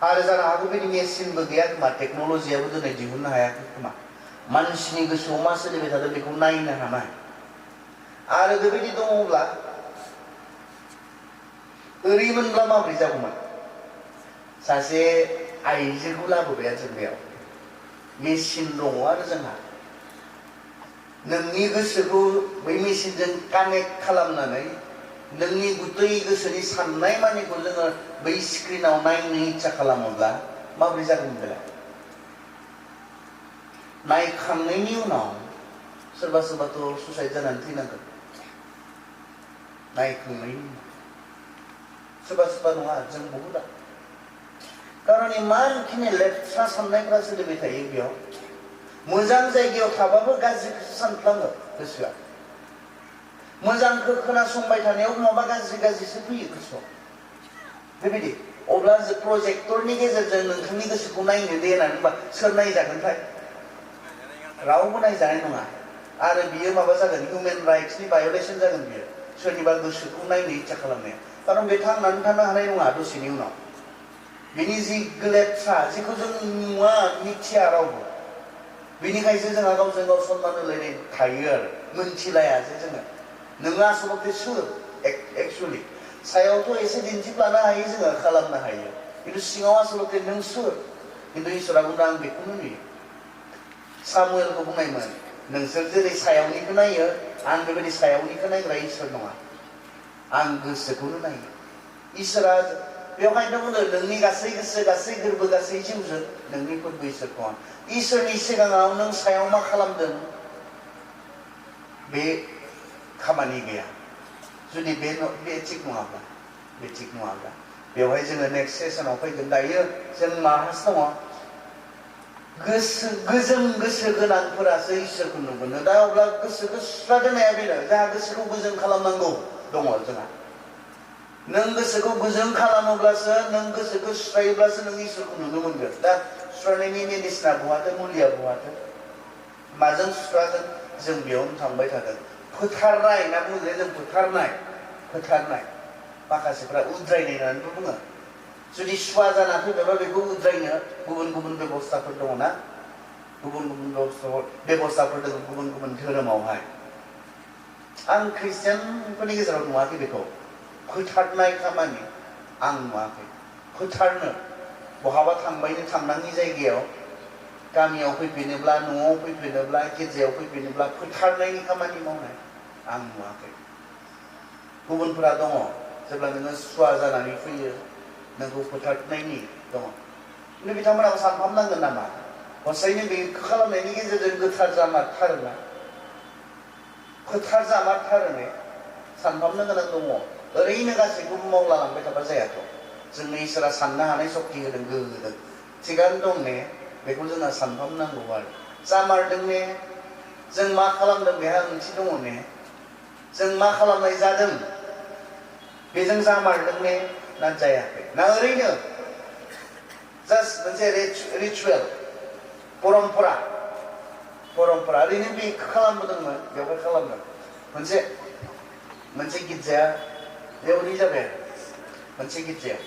आरो जानो हागौ बिदि मेसिनबो गैया खोमा टेक्न'लजियाबो दिनै दिहुननो हायाखै खोमा मानसिनि गोसोआव मा सोलिबाय थादों बेखौ नायनो हानाय आरो बेबायदि दङब्ला ओरैमोनब्ला माबोरै जागौमोन सासे आइजोखौ लाबोबाय जों बेयाव मेसिन दङ आरो जोंहा नोंनि गोसोखौ बै मेसिनजों कानेक्ट खालामनानै नोंनि गुदै गोसोनि साननाय मानिखौ जोङो बै स्क्रिनाव नायनो इच्छा खालामोब्ला माबोरै जागौमोन बेलाय नायखांनायनि उनाव सोरबा सोरबाथ' सुसाइड जानानै थैनांगोन नायखांनायनि उनाव सोरबा सोरबा नङा जों बहुदा खारन इमानखिनि लेथ्रा साननायफ्रा सोलिबाय थायो बेयाव मोजां जायगायाव थाबाबो गाज्रिखौसो सानफ्लाङो गोसोआ मोजांखौ खोनासंबाय थानायाव माबा गाज्रिसो फैयो गोसोआव बेबायदि अब्ला जों प्रजेक्टरनि गेजेरजों नोंथांनि गोसोखौ नायनो दे होननानै बुंबा सोर नायजागोनथाय रावबो नायजानाय नङा आरो बियो माबा जागोन हिउमेन राइट्सनि भायलेसन जागोन बियो सोरनिबा गोसोखौ नायनो इच्छा खालामनाया खारन बे थांनानै थानो हानाय नङा दसेनि उनाव बिनि जि लेथ्रा जिखौ जों नुवा मिथिया रावबो बिनिखायसो जोंहा गावजों गाव सनमान होलायनाय थायो आरो मोनथिलायासो जोङो नोङो आसलते सोर एक्चुअलि सायावथ' एसे दिन्थिफ्लानो हायो जोङो खालामनो हायो खिन्थु सिङाव आसलते नों सोर खिन्थु इसोरा बुंदों आं बेखौनो नुयो सामुएलखौ बुंनायमोन नोंसोर जेरै सायावनिखौ नायो आं बेबायदि सायावनिखौ नायग्रा इसोर नङा आं गोसोखौनो नायो इसोरा बेवहायनो बुंदों नोंनि गासै गोसो गासै गोरबो गासै जिउजों नोंनि फोरबो इसोरखौ आं इसोरनि सिगाङाव नों सायाव मा खालामदों बे खामानि गैया जुदि बे थिग नङाब्ला बेवहाय जोङो नेक्स्ट सेसनाव फैगोन दायो जों माहासो दङ गोजों गोसो गोनांफोरासो इसोरखौ नुगोन दा अब्ला गोसोखौ सुस्रादोनाया बेनो जोंहा गोसोखौ गोजों खालामनांगौ दङ जोंहा नों गोसोखौ गोजों खालामोब्लासो नों गोसोखौ सुस्रायोब्लासो नों इसोरखौ नुनो मोनगोन दा सुस्रानायनि मेडिसिना बहाथो मुलिया बहाथो माजों सुस्रागोन जों बेयावनो थांबाय थागोन फोथारनाय होनना बुङो जों फोथारनाय माखासेफ्रा उद्रायनाय होननानैबो बुङो जुदि सुवा जाना फैबायबा बेखौ उद्रायनो गुबुन गुबुन बेबस्थाफोर दङ ना गुबुन गुबुन बेबस्थाफोर दङ गुबुन गुबुन धोरोमावहाय आं ख्रिस्टियानफोरनि गेजेराव नुवाखै बेखौ फोथारनाय खामानि आं नुवाखै फोथारनो बहाबा थांनाङि जायगायाव गामियाव फैफिनोब्ला न'आव फैफिनोब्ला गिर्जायाव फैफिनोब्ला फोथारनायनि खामानि मावनाय आं नुवाखै गुबुनफोरा दङ जेब्ला नोङो सुवा जानानै फैयो नोंखौ फोथारनायनि दङ खिन्थु बिथांमोनाबो सानफामनांगोन नामा हसायैनो बेखौ खालामनायनि गेजेरजों गोथार जामारथारोना फोथार जामारथारो ने सानफामनो गोनां दङ ओरैनो गासैखौबो मावलांबाय थाबा जायाथ' जोंनो इसोरा साननो हानाय सक्ति होदों गोहो होदों थिगानो दं ने बेखौ जोंहा सानफामनांगौ आरो जामारदों ने जों मा खालामदों बेहा ओंथि दङ ने जों मा खालामनाय जादों बेजों जामारदों ने ना जायाखै ना ओरैनो जास्ट मोनसे रिचुवेल परम्परा ओरैनो बेखौ खालामबोदोंमोन बेवहाय खालामदों मोनसे गिर्जाया बेवहाय जाबाय मोनसे गिर्जाया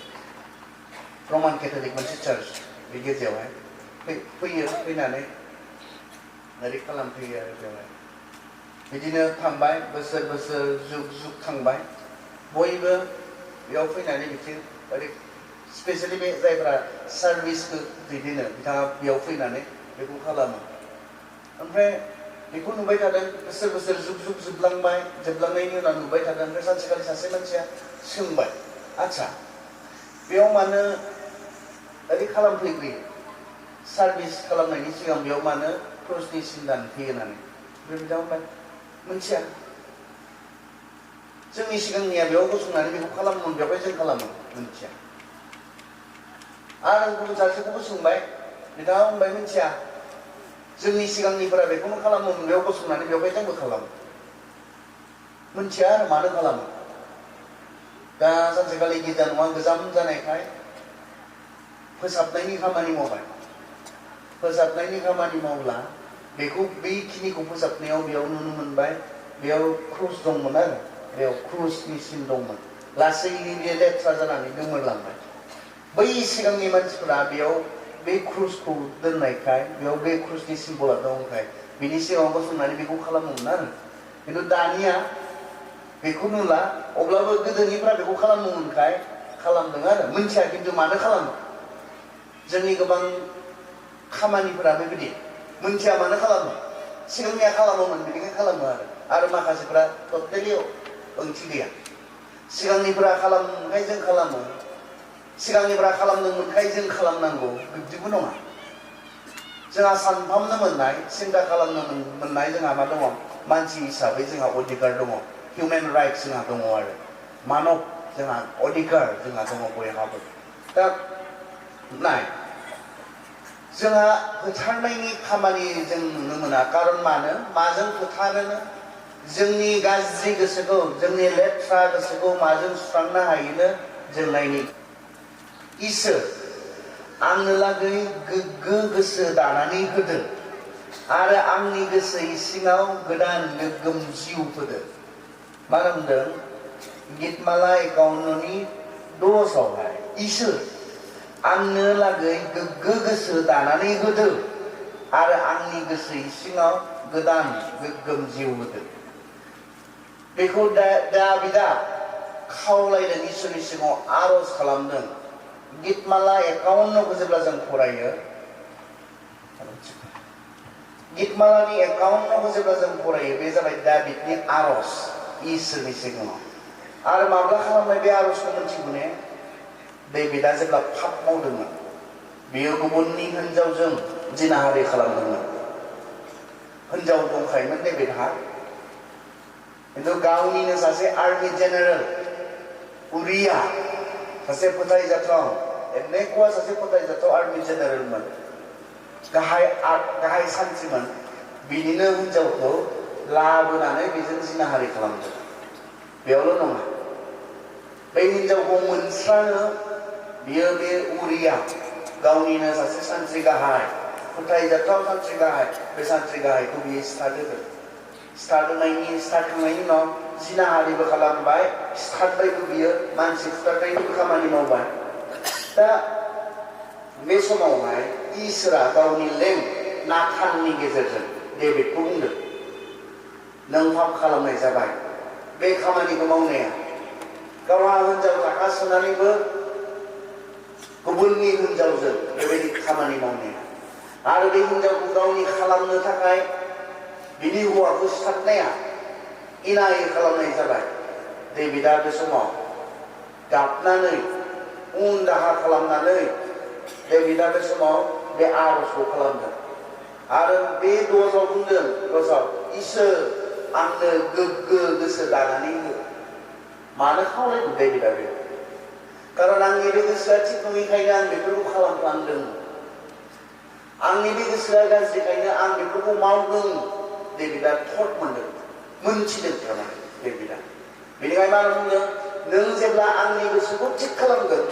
रमान केथलिक मोनसे चार्च बे गिर्जायावहाय फैयो फैनानै ओरै खालामफैयो आरो बेवहाय बिदिनो थांबाय बोसोर जुग थांबाय बयबो बेयाव फैनानै बिथिं ओरै स्पेसियेलि बे जायफ्रा सार्भिसखौ दैदेनो बिथाङा बेयाव फैनानै बेखौ खालामो ओमफ्राय बेखौ नुबाय थादों बोसोर जुग जोबलांनायनि उनाव नुबाय थादों ओमफ्राय सानसेखालि सासे मानसिया सोंबाय आच्छा बेयाव मानो ओरै खालामफैग्रोयो सार्भिस खालामनायनि सिगां बेयाव मानो क्रसनि सिन दानफैयो होननानै ओमफ्राय बिथांमोना मोनथिया जोंनि सिगांनिया बेयाव गसंनानै बेखौ खालामोमोन बेवहाय जों खालामो मोनथिया आरो गुबुन सासेखौबो सोंबाय बिथाङा बुंबाय मोनथिया जोंनि सिगांनिफोरा बेखौनो खालामोमोन बेयाव गसंनानै बेवहाय जोंबो खालामो मोनथिया आरो मानो खालामो दा सानसेखालि गिर्जा न'आ गोजाम जानायखाय फोसाबनायनि खामानि मावबाय फोसाबनायनि खामानि मावब्ला बेखौ बेखिनिखौ फोसाबनायाव बेयाव नुनो मोनबाय बेयाव क्रुस दंमोन आरो बेयाव क्रुसनि सिन दंमोन लासैनो बे लेथ्रा जानानै गोमोरलांबाय बै सिगांनि मानसिफोरा बेयाव बे क्रुसखौ दोननायखाय बेयाव बे क्रुसनि सिम्बला दंखाय बिनि सिगाङाव गसंनानै बेखौ खालामोमोन आरो खिन्थु दानिया बेखौ नुला अब्लाबो गोदोनिफ्रा बेखौ खालामोमोनखाय खालामदों आरो मोनथिया खिन्थु मानो खालामो जोंनि गोबां खामानिफोरा बेबायदि मोनथिया मानो खालामो सिगांनिया खालामोमोन बेनिखायनो खालामो आरो माखासेफ्रा टटेलि ओंथि गैया सिगांनिफ्रा खालामोनखाय जों खालामो सिगांनिफ्रा खालामदोंमोनखाय जों खालामनांगौ बिब्दिबो नङा जोंहा सानफामनो मोननाय सिन्था खालामनो मोननाय जोंहा मा दङ मानसि हिसाबै जोंहा अधिकार दङ हिउमेन राइट्स जोंहा दङ आरो मानब जोंहा अधिकार जोंहा दङ बयहाबो दा नाय जोंहा फोथारनायनि खामानि जों नुनो मोना कारन माजों फोथारोनो जोंनि गाज्रि गोसोखौ जोंनि लेथ्रा गोसोखौ माजों सुस्रांनो हायोनो जों नायनि इसोर आंनो लागै गोग्गो गोसो दानानै होदों आरो आंनि गोसो सिङाव गोदान गोग्गोम जिउ होदों मा होनदों गितमाला 51:10आवहाय इसोर आंनो लागै गोग्गो गोसो दानानै होदो आरो आंनि गोसो सिङाव गोदान गोग्गोम जिउ होदो। बेखौ दाबिदा खावलायदों, इसोरनि सिगाङाव आरज खालामदों। गितमाला 51 जेब्ला जों फरायो, गितमालानि 51 जेब्ला जों फरायो, बे जाबाय दाबिदनि आरज इसोरनि सिगाङाव। आरो माब्ला खालामनाय बे आरजखौ मोनथिगौ ने? दाबिदा जेब्ला पाप मावदोंमोन, बियो गुबुननि हिनजावजों जिनाहारि खालामदोंमोन। हिनजाव दंखायोमोन दाबिदहा, खिन्थु गावनिनो सासे आर्मि जेनेरेल उरिया, सासे फोथायजाथाव, एनेकुवा सासे फोथायजाथाव आर्मि जेनेरेलमोन, गाहाय सान्थ्रिमोन, बिनिनो हिनजावखौ लाबोनानै बेजों जिनाहारि खालामदों। बेयावल' नङा, बे हिनजावखौ मोनस्रानो बियो बे उरिया, गावनिनो सासे सान्थ्रि गाहाय, फोथायजाथाव सान्थ्रि गाहाय, बे सान्थ्रि गाहायखौ बियो स्टार्ट होनायनि उनाव जिनाहारिबो खालामबाय, स्टार्टबायबो बियो, मानसि स्टार्टनायनिबो खामानि मावबाय। दा बे समावहाय इसोरा गावनि लेम नाथाननि गेजेरजों दाबिदखौ बुंदों, नों पाप खालामनाय जाबाय। बे खामानिखौ मावनाया गावहा हिनजाव थाखासोनानैबो गुबुननि हिनजावजों बेबायदि खामानि मावनाया, आरो बे हिनजावखौ गावनि खालामनो थाखाय बिनि हौवाखौ सिथारनाया इनाय खालामनाय जाबाय। दाबिदा बे समाव गाबनानै उन दाहा खालामनानै दाबिदा बे समाव बे आरजखौ खालामदों। आरो बे दसाव बुंदों, इसोर आंनो गोग्गो गोसो दानानै हो। मानो खावलायदों दाबिदा? बे खारन आंनि बे गोसोआ थिग नङैखायनो आं बेफोरखौ खालामफ्लांदों, आंनि बे गोसोआ गाज्रिखायनो आं बेफोरखौ मावदों। दाबिदा थट मोनदों, मोनथिदों थारमाने दाबिदा। बेनिखायनो मा बुंदों, नों जेब्ला आंनि गोसोखौ थिग खालामगोन,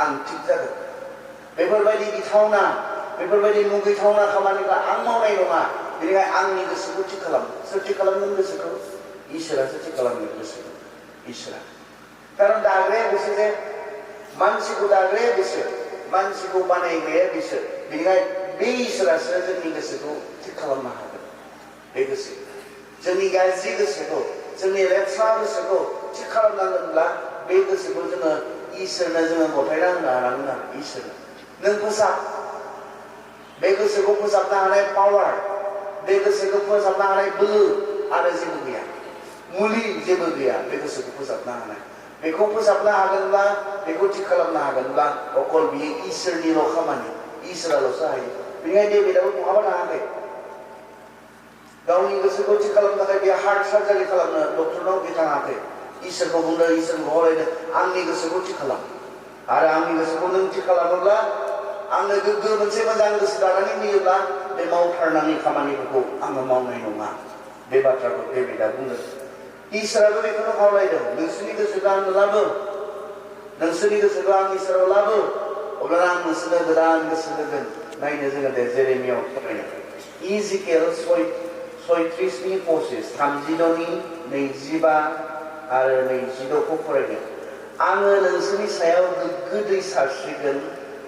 आं थिग जागोन। बेफोरबायदि गिथावना, बेफोरबायदि मुगैथावना खामानिखौ आं मावनाय नङा। बेनिखायनो आंनि गोसोखौ थिग खालाम। सोर थिग खालामगोन गोसोखौ? इसोरासो थिग खालामगोन गोसोखौ, इसोरा। खारन दाग्राया बिसोर, जे मानसिखौ दाग्राया बिसोर, मानसिखौ बानायग्राया बिसोर। बेनिखायनो बे इसोरासो जोंनि गोसोखौ थिग खालामनो हागोन। बे गोसो, जोंनि गाज्रि गोसोखौ, जोंनि लेथ्रा गोसोखौ थिग खालामनांगोनब्ला बे गोसोखौ जोङो इसोरनो जोङो गथायना होनो हानांगोन आरो इसोरनो। नों फोसाब, बे गोसोखौ फोसाबनो हानाय पावार, बे गोसोखौ फोसाबनो हानाय बोलो आरो जेबो गैया, मुलि जेबो गैया बे गोसोखौ फोसाबनो हानाय। बेखौ फोसाबनो हागोनब्ला, बेखौ थिग खालामनो हागोनब्ला अकल बियो इसोरनिल' खामानि, इसोराल'सो हायो। बेनिखायनो दाबिदाबो बहाबा थाङाखै, गावनि गोसोखौ थिग खालामनो थाखाय बे हार्ट सार्जारि खालामनो डक्टरनाव बे थाङाखै। इसोरखौ बुंदों, इसोरखौ खावलायदों, आंनि गोसोखौ थिग खालाम। आरो आंनि गोसोखौ नों थिग खालामोब्ला, आंनो गोग्गो मोनसे मोजां गोसो दानानै होयोब्ला, बे मावथारनाङि खामानिफोरखौ आङो मावनाय नङा। बे बाथ्राखौ दाबिदा बुंदों। इसोराबो बेखौनो खावलायदों, नोंसोरनि गोसोखौ आंनो लाबो, नोंसोरनि गोसोखौ आंनि सेराव लाबो, अब्ला आं नोंसोरनो गोदान गोसो होगोन। नायनो जोङो जेरेमियाव फरायनो, इजिकेल 36:25, 32:25 आरो 26खौ फरायदों। आङो नोंसोरनि सायाव गोग्गो दै सारस्रिगोन,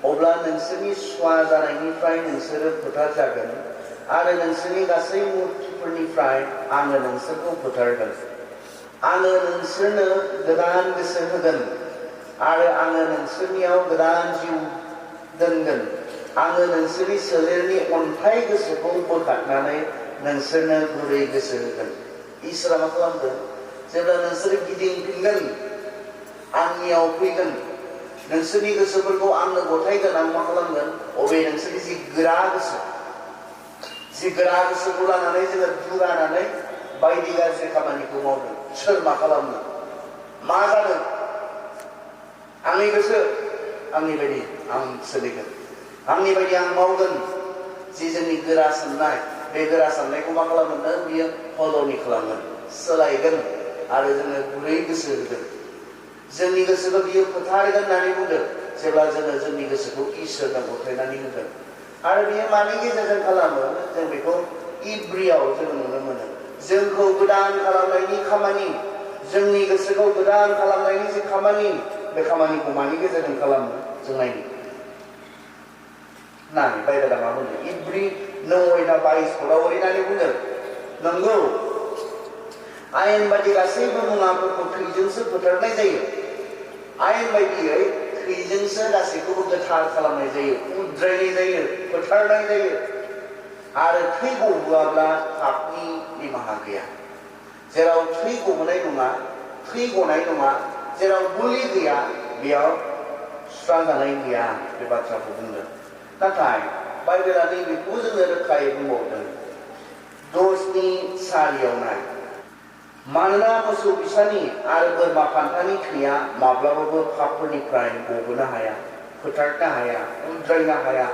अब्ला नोंसोरनि सुवा जानायनिफ्राय नोंसोरो फोथार जागोन, आरो नोंसोरनि गासै मुर्तिफोरनिफ्राय आङो नोंसोरखौ फोथारगोन। आङो नोंसोरनो गोदान गोसो होगोन, आरो आङो नोंसोरनियाव गोदान जिउ दोनगोन। आङो नोंसोरनि सोलेरनि अन्थाइ गोसोखौ बोखारनानै नोंसोरनो गुरै गोसो होगोन। इसोरा मा खालामदों? जेब्ला नोंसोर गिदिंफिनगोन, आंनियाव फैगोन, नोंसोरनि गोसोफोरखौ आंनो गथायगोन, आं मा खालामगोन? अबे नोंसोरनि जि गोरा गोसोखौ लानानै जोङो दुगानानै बायदि गाज्रि खामानिखौ मावदों। सोर मा खालामनो? मा जादों? आंनि गोसो, आंनि बायदि आं सोलिगोन, आंनि बायदि आं मावगोन। जि जोंनि गोरा साननाय, बे गोरा साननायखौ मा खालामगोन? बियो हल'नि खालामगोन, सोलायगोन, आरो जोङो गुरै गोसो होगोन। जोंनि गोसोखौ बियो फोथारगोन होननानै बुंदों, जेब्ला जोङो जोंनि गोसोखौ इसोरनो गथायनानै होगोन। आरो बियो मानि गेजेरजों खालामो? जों बेखौ इब्रियाव जों नुनो मोनो। जोंखौ गोदान खालामनायनि खामानि, जोंनि गोसोखौ गोदान खालामनायनि जि खामानि, बे खामानिखौ मानि गेजेरजों खालामो? जों नायनो, होननानै बाइबेला मा बुंदों इब्रि 9:22 ओरैनानै बुंदों नंगौ आयेन बायदि गासैबो मुवाफोरखौ थैजोंसो फोथारनाय जायो आयेन बायदियै थैजोंसो गासैखौबो गोथार खालामनाय जायो उद्रायनाय जायो फोथारनाय जायो आरो थै गबोआब्ला पापनि निमाहा गैया जेराव थै गबोनाय नङा थै गनाय नङा जेराव बोलि गैया बेयाव सुस्राजानाय गैया बे बाथ्राखौ बुंदों नाथाय बाइबेला नैबेखौ जोंनो रोखायै बुंबावदों 10:4 नाय मानोना मोसौ फिसानि आरो बोरमा फान्थानि थैया माब्लाबाबो पापफोरनिफ्राय गबोनो हाया फोथारनो हाया उद्रायनो हाया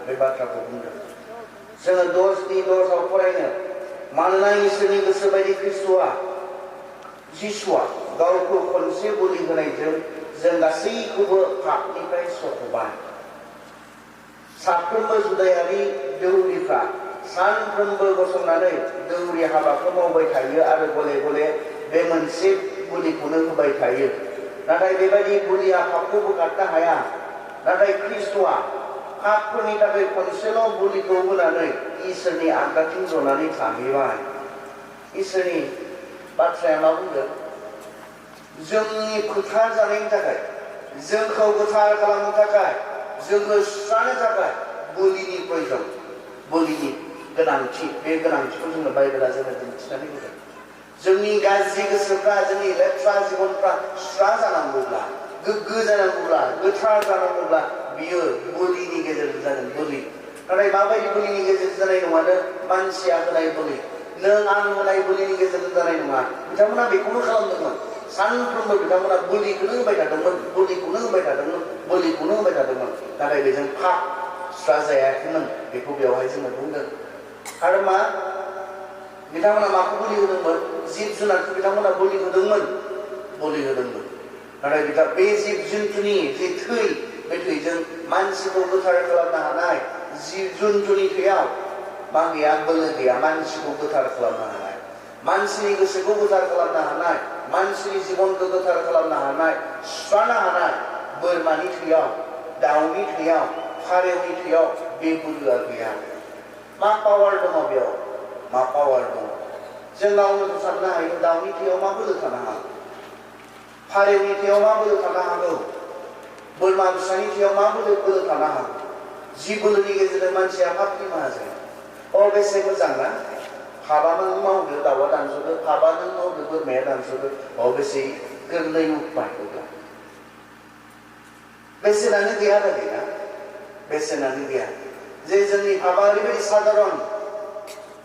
बे बाथ्राखौ बुंदों जोङो 10:10 फरायनो मानोना इसोरनि गोसो बायदि जिसुआ गावखौ खनसे बोलि होनायजों जों गासैखौबो पापनिफ्राय सख'बाय साफ्रोमबो जुदायारि दौरिफ्रा सानफ्रोमबो गसंनानै दौरि हाबाखौ मावबाय थायो आरो गले गले बे मोनसे बोलिखौनो होबाय थायो नाथाय बेबायदि बोलिया पापखौ बोखारनो हाया नाथाय ख्रिस्ट'आ पापफोरनि थाखाय खनसेल' बोलिखौ होनानै इसोरनि आगदाथिं जनानै थाहैबाय इसोरनि बाथ्राया मा बुंदों जोंनि फोथार जानायनि थाखाय जोंखौ गोथार खालामनो थाखाय जोंखौ सुस्रांनो थाखाय बोलिनि प्रयजन बोलिनि गोनांथि बे गोनांथिखौ जोंनो बाइबेला जोंनो दिन्थिनानै होदों जोंनि गाज्रि गोसोफ्रा जोंनि लेथ्रा जिबनफ्रा सुस्रा जानांगौब्ला गोग्गो जानांगौब्ला गोथार जानांगौब्ला बियो बोलिनि गेजेरजों जागोन बोलि नाथाय माबायदि बोलिनि गेजेरजों जानाय नङानो मानसिया होनाय बोलि नों आं होनाय बोलिनि गेजेरजों जानाय नङा बिथांमोना बेखौनो खालामदोंमोन सानफ्रोमबो बिथांमोना बोलिखौनो होबाय थादोंमोन बोलिखौनो होबाय थादोंमोन बोलिखौनो होबाय थादोंमोन नाथाय बेजों पाप सुस्रा जायाखैमोन बेखौ बेवहाय जोङो बुंदों आरो मा बिथांमोना माखौ बोलि होदोंमोन जिब जुनारखौ बिथांमोना बोलि होदोंमोन नाथाय बे जिब जुन्थुनि जे थै बे थैजों मानसिखौ गोथार खालामनो हानाय जिब जुन्थुनि थैयाव मा गैया बोलो गैया मानसिखौ गोथार खालामनो हानाय मानसिनि गोसोखौ गोथार खालामनो हानाय मानसिनि जिबनखौ गोथार खालामनो हानाय सुस्रांनो हानाय बोरमानि थैयाव दाउनि थैयाव फारेवनि थैयाव बे बोलोआ गैया मा पावार दङ बेयाव मा पावार दङ जों गावनो साननो हायो दाउनि थैयाव मा बोलो थानो हागौ फारेवनि थैयाव मा बोलो थानो हागौ बोरमा फिसानि थैयाव मा बोलो थानो हागौ जि बोलोनि गेजेरजों मानसिया पापनि माहा जायो बेसे मोजां ना पापा नों मावदो दाउआ दानस'दो पापा नों मावदो बोरमाया दानस'दो बेसे गोरलै उपाय बेसेनानो गैया आरो गैया बेसेनानो गैया जे जोंनि पापा ओरैबायदि साधारन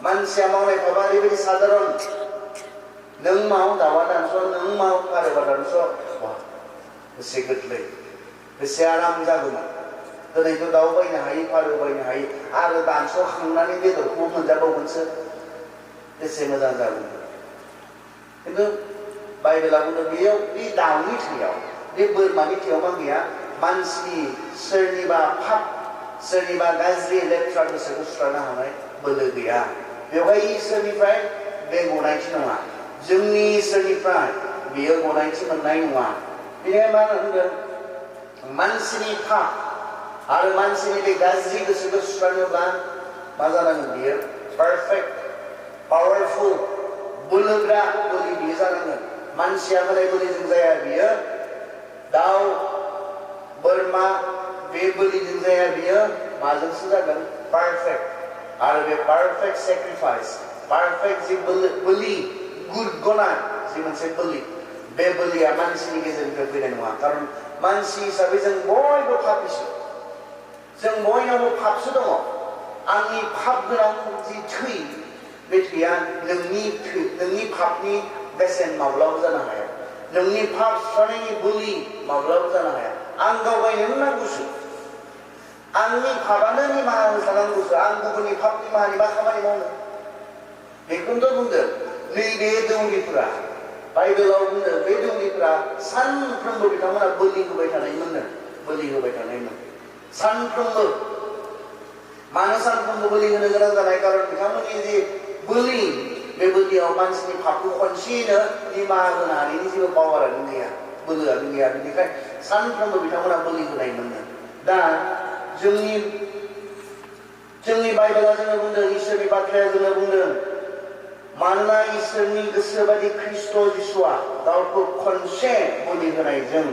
मानसिया मावनाय पापा ओरैबायदि साधारन नों माव दाउआ दानस' नों माव फारेवा दानस' बेसे गोरलै बेसे आराम जागौमोन दिनैथ' दाउ बायनो हायो फारौ बायनो हायो आरो दानस'खांनानै बेदरखौ मोनजाबावगोनसो बेसे मोजां जागौमोन खिन्थु बाइबेला बुंदों बेयाव बे दाउनि थैयाव बे बोरमानि थैयाव मा गैया मानसिनि सोरनिबा पाप सोरनिबा गाज्रि लेथ्रा गोसोखौ सुस्रांनो हानाय बोलो गैया बेवहाय इसोरनिफ्राय बे गनायथि नङा जोंनि इसोरनिफ्राय बेयो गनायथि मोननाय नङा बेनिखायनो मा होनदों मानसिनि पाप आरो मानसिनि बे गाज्रि गोसोखौ सुस्रांनोब्ला मा जानांगोन बियो पारफेक्ट पावारफुल बोलोग्रा बोलि बियो जानांगोन मानसिया होनाय बोलिजों जाया बियो दाउ बोरमा बे बोलिजों जाया बियो माजोंसो जागोन पारफेक्ट आरो बे पारफेक्ट सेक्रिफाइस पारफेक्ट जि बोलि गुड गनाय जि मोनसे बोलि बे बोलिया मानसिनि गेजेरनिफ्राय फैनाय नङा खारन मानसि हिसाबै जों बयबो पापिसो जों बयनावबो पापसो दङ आंनि पाप गोनां जि थै बे थैया नोंनि पापनि बेसेन माब्लाबो जानो हाया नोंनि पाप सुस्रांनायनि बोलि माब्लाबो जानो हाया आं गावगायनोनो नांगौसो आंनि पापानो निमाहा होखानांगौसो आं गुबुननि पाप निमाहानि मा खामानि मावनो बेखौनोथ' बुंदों नैबे दौरिफोरा बाइबेलाव बुंदों बे दौरिफोरा सानफ्रोमबो बिथांमोना बोलि होबाय थानायमोन सानफ्रोमबो मानो सानफ्रोमबो बोलि होनो गोनां जानाय खारन बिथांमोननि जि बोलि बे बोलियाव मानसिनि पापखौ खनसेयैनो निमाहा होनो हानायनि जेबो पावारानो गैया बोलोआनो गैया बेनिखायनो सानफ्रोमबो बिथांमोना बोलि होनायमोन दा जोंनि जोंनि बाइबेला जोङो बुंदों, इसोरनि बाथ्राया जोङो बुंदों, मानोना इसोरनि गोसो बायदि ख्रिस्ट' जिसुआ गावखौ खनसे बोलि होनायजों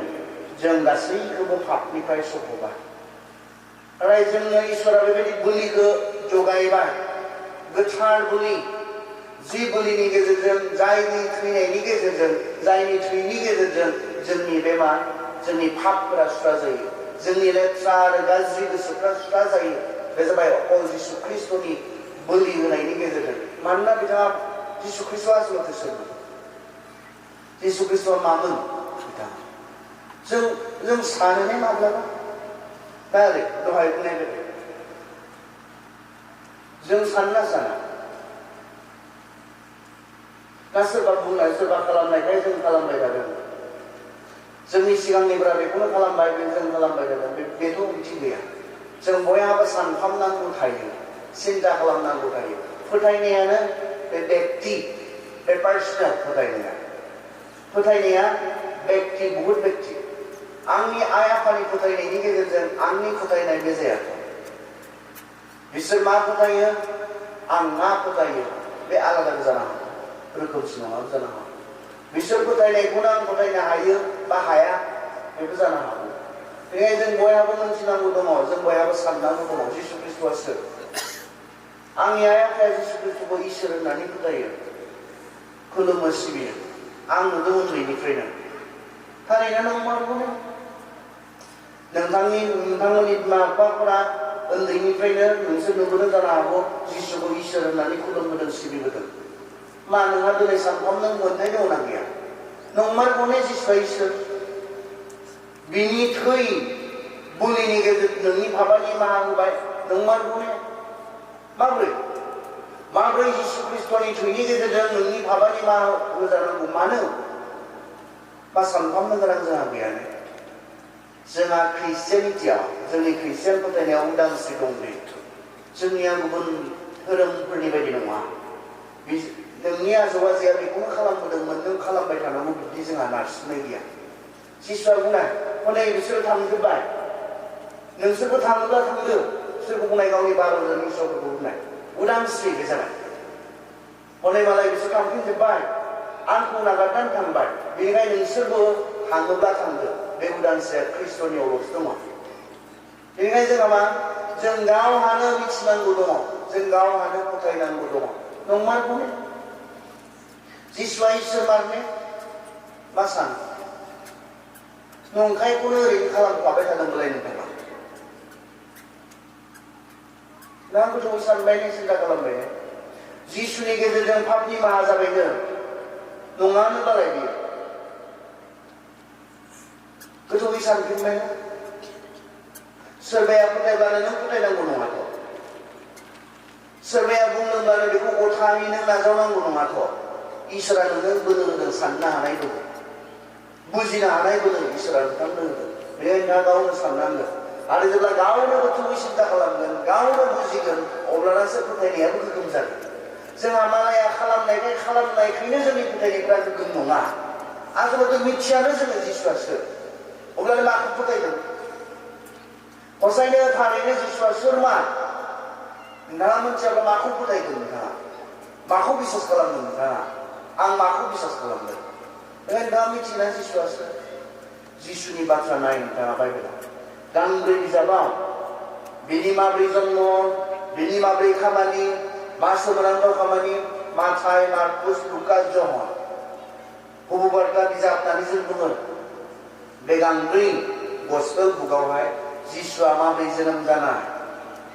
जों गासैखौबो पापनिफ्राय सख'बाय। नाथाय जोंनो इसोरा बेबायदि बोलिखौ जगायबाय, गोथार बोलि, जि बोलिनि गेजेरजों, जायनि थैनायनि गेजेरजों, जायनि थैनि गेजेरजों जोंनि बेमार, जोंनि पापफोरा सुस्रा जायो, जोंनि लेथ्रा आरो गाज्रि गोसोफ्रा सुस्रा जायो। बे जाबाय अकल जिसु ख्रिस्ट'नि बोलि होनायनि गेजेरजों। मानोना बिथाङा जिसु ख्रिस्ट'आ आसलथे सोरमोन? जिसु ख्रिस्ट'आ मामोन? बिथाङा जों सानोने माब्लाबा दा ओरै दहाय बुंनाय बायदि जों सानना साना ना सोरबा बुंनाय सोरबा खालामनायखाय जों खालामबाय थादों, जोंनि सिगांनिफ्रा बेखौनो खालामबाय, जों खालामबाय थादों, बेथ' ओंथि गैया। जों बयहाबो सानखांनांगौ थायो, सिन्ता खालामनांगौ थायो। फोथायनायानो बे व्यक्ति, बे पार्सनेल फोथायनाया व्यक्ति, बुहुत व्यक्ति। आंनि आइ आफानि फोथायनायनि गेजेरजों आंनि फोथायनाय बे जायाखै। बिसोर मा फोथायो, आं मा फोथायो, बे आलादा जानो हागौ, रोखोमसे नङाबो जानो हागौ। बिसोर फोथायनायखौनो आं फोथायनो हायो बा हाया, बेबो जानो हागौ। बेनिखायनो जों बयहाबो मोनथिनांगौ दङ, जों बयहाबो साननांगौ दङ, जिसु ख्रिस्ट'आ सोर? आंनि आइ आफाया जिसु ख्रिस्ट'खौ इसोर होननानै फोथायो, खुलुमो, सिबियो। आं नुदों उन्दैनिफ्रायनो। थारैनो नंमारगौनो। नोंथांमोननि बिमा बिफाफोरा उन्दैनिफ्रायनो नोंसोर नुबोदों जानो हागौ, जिसुखौ इसोर होननानै खुलुमबोदों, सिबिबोदों। मा नोंहा दिनै सानफ्रोमबो मोनथाय दंना गैया? नंमारगौने जिसुआ इसोर? बिनि थै बोलिनि गेजेरजों नोंनि पापनि माहा होबाय, नंमारगौने? माब्रै जिसु ख्रिस्ट'नि थैनि गेजेरजों नोंनि पापनि माहा होजानांगौ? मानो? मा सानखांनो गोनां जोंहा गैयानो? जोंहा ख्रिस्टियानिटियाव, जोंनि ख्रिस्टियान फोथायनायाव उदांस्रि दं। बे जोंनिया गुबुन धोरोमफोरनि बायदि नङा। नोंनि आजौ आजैया बेखौनो खालामबोदोंमोन, नों खालामबाय थानांगौ, बिदि जोंहा नारसिननाय गैया। जिसुआ बुंनाय, हनै बिसोरो थांजोब्बाय, नोंसोरबो थाङोब्ला थांदो। सोरखौ बुंनाय? गावनि 12 जन हिनजावफोरखौ बुंनाय। उदांस्रि बे जाबाय। हनै मालाय बिसोर थांफिनजोब्बाय, आंखौ नागारनानै थांबाय, बेनिखायनो नोंसोरबो थाङोब्ला थांदो। बे उदांस्रिया ख्रिस्ट'नियावल'सो दङ। बेनिखायनो जोंहा मा? जों गावहानो मिथिनांगौ दङ, जों गावहानो फोथायनांगौ दङ। नंमारगौने? जिसुआ इसोर मारने? मा सानो? नंखायखौनो ओरैनो खालामफाबाय थादोंबालाय नोंथाङा? दा गोथौवै सानबायने, सिन्ता खालामबायने? जिसुनि गेजेरजों पापनि माहा जाबायनो, नङानो बालाय बियो। गोथौवै सानफिनबायना? सोरबाया फोथायब्लानो नों फोथायनांगौ नङाथ'। सोरबाया बुंदोंब्लानो बेखौ गथायै नों नाजावनांगौ नङाथ'। इसोरा नोंनो बोलो होदों, साननो हानाय दं, बुजिनो हानाय बोलो इसोरा नोंथांनो होदों। बेनिखायनो नोंथाङा गावनो साननांगोन। आरो जेब्ला गावनो गोथौवै सिन्ता खालामगोन, गावनो बुजिगोन, अब्लानासो फोथायनायाबो गोग्गोम जागोन। जोंहा मालाया खालामनायखायनो जोंनि फोथायनायफ्रा गोग्गोम नङा। आसलथे मिथियानो जोङो जिसुआ सोर। अब्लानो माखौ फोथायदों? हसायनो थारैनो जिसुआ सोरमा? नोंथाङा मिथियाब्ला माखौ फोथायदों? नोंथाङा माखौ बिसास खालामदों? नोंथाङा आं माखौ बिसास खालामदों? बेखायनो नोंथाङा मिथिना जिसुआ सोर? जिसुनि बाथ्रा नाय नोंथाङा बाइबेलाव गांब्रै बिजाबाव बिनि माब्रै जन्म, बिनि माब्रै खामानि, मा सोमोनांथाव खामानि, माथाय, मार्कुस, लुकास, जहन, हुबुबार्ता बिजाब होननानै जों बुङो। बे गांब्रै गसपेल बुकआवहाय जिसुआ माब्रै जोनोम जानाय,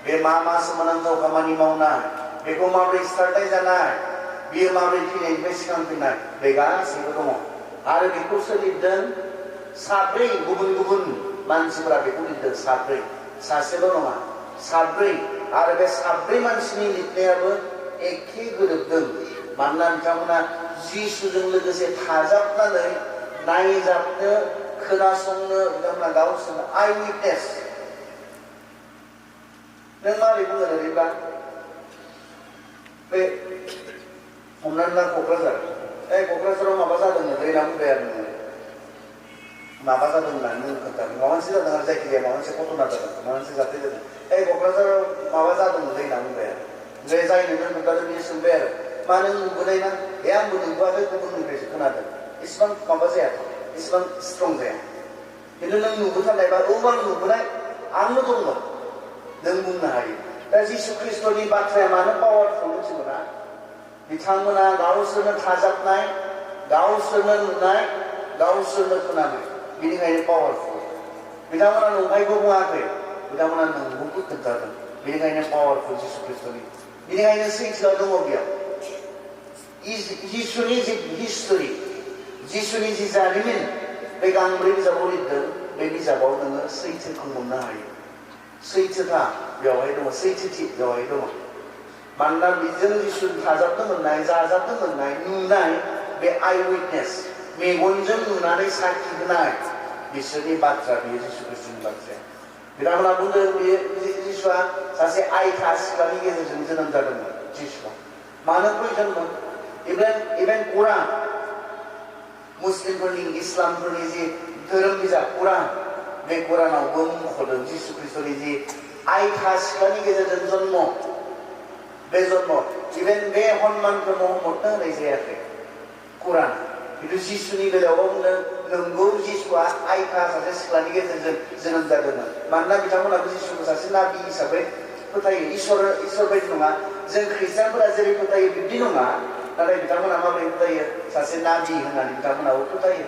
बे मा सोमोनांथाव खामानि मावनाय, बेखौ माब्रै सिथारनाय जानाय, बियो माब्रै थैनायनिफ्राय सिखांफिननाय, बे गासैबो दङ। आरो बेखौ सोर लिरदों? साब्रै गुबुन गुबुन मानसिफोरा बेखौ लिरदों। साब्रै, सासेल' नङा, साब्रै। आरो बे साब्रै मानसिनि लिरनायाबो एखे गोरोबदों। मानोना बिथांमोना जिसुजों लोगोसे थाजाबनानै नायजाबनो, खोनासंनो बिथांमोना गावसोरनो आइ उइटनेस। नों माबोरै बुंगोन ओरैबा? बे हमनानै ला क'क्राझाराव माबा जादोंनो, दैना बुंबाय आरो नोङो माबा जादों होननानै नों खोन्थादों माबा मोनसे जादों आरो जायखिजाया माबा मोनसे घटना जादों माबा मोनसे जाथाय जादों क'क्राझाराव माबा जादोंमोनलै होनना बुंबाय आरो ओमफ्राय जाय नोंनो खोन्थादों बियो सोंबाय आरो मा नों नुबोनाय ना आंबो नुबोआखै गुबुननिफ्रायसो खोनादों इसिबां माबा जाया इसिबां स्ट्रं जाया खिन्थु नों नुबोथारनायबा आं नुबोनाय आंनो दंमोन नों बुंनो हायो दा जिसु ख्रिस्ट'नि बाथ्राया मानो पावारफुल मिथिगौना बिथांमोना गावसोरनो थाजाबनाय गावसोरनो नुनाय गावसोरनो खोनानाय बेनिखायनो पावारफुल बिथांमोना नंखायखौ बुङाखै बिथांमोना नंगौखौ खोन्थादों बेनिखायनो पावारफुल जिसु ख्रिस्ट'नि बेनिखायनो सैथोआ दङ बेयाव जिसुनि जि हिस्ट'रि जिसुनि जि जारिमिन बे गांब्रै बिजाबाव लिरदों बे बिजाबाव नोङो सैथोखौ मोननो हायो सैथोथा बेवहाय दङ सैथोथि बेवहाय दङ मानोना बेजों जिसु थाजाबनो मोननाय जाजाबनो मोननाय नुनाय बे आइ उइटनेस मेगनजों नुनानै साखि होनाय बिसोरनि बाथ्रा बेयो जिसु ख्रिस्ट'नि बाथ्राया बिथांमोना बुंदों बे जिसुआ सासे आइथा सिख्लानि गेजेरजों जोनोम जादोंमोन जिसुआ मानो प्रयजनमोन इभेन कुरान मुस्लिमफोरनि इस्लामफोरनि जि धोरोम बिजाब कुरान बे कुरानावबो मुंख'दों जिसु ख्रिस्ट'नि जि आइथा सिख्लानि गेजेरजों जन्म बे जन्म इभेन बे हनुमानखौ महम्मदनो होनाय जायाखै कुरान खिन्थु जिसुनि बेलायावबो बुंदों नंगौ जिसुआ आइथा सासे सिख्लानि गेजेरजों जोनोम जादोंमोन मानोना बिथांमोनाबो जिसुखौ सासे नाबि हिसाबै फोथायो इसोर बायदि नङा जों ख्रिस्टियानफोरा जेरै फोथायो बिब्दि नङा नाथाय बिथांमोना माबोरै फोथायो सासे नाबि होननानै बिथांमोनाबो फोथायो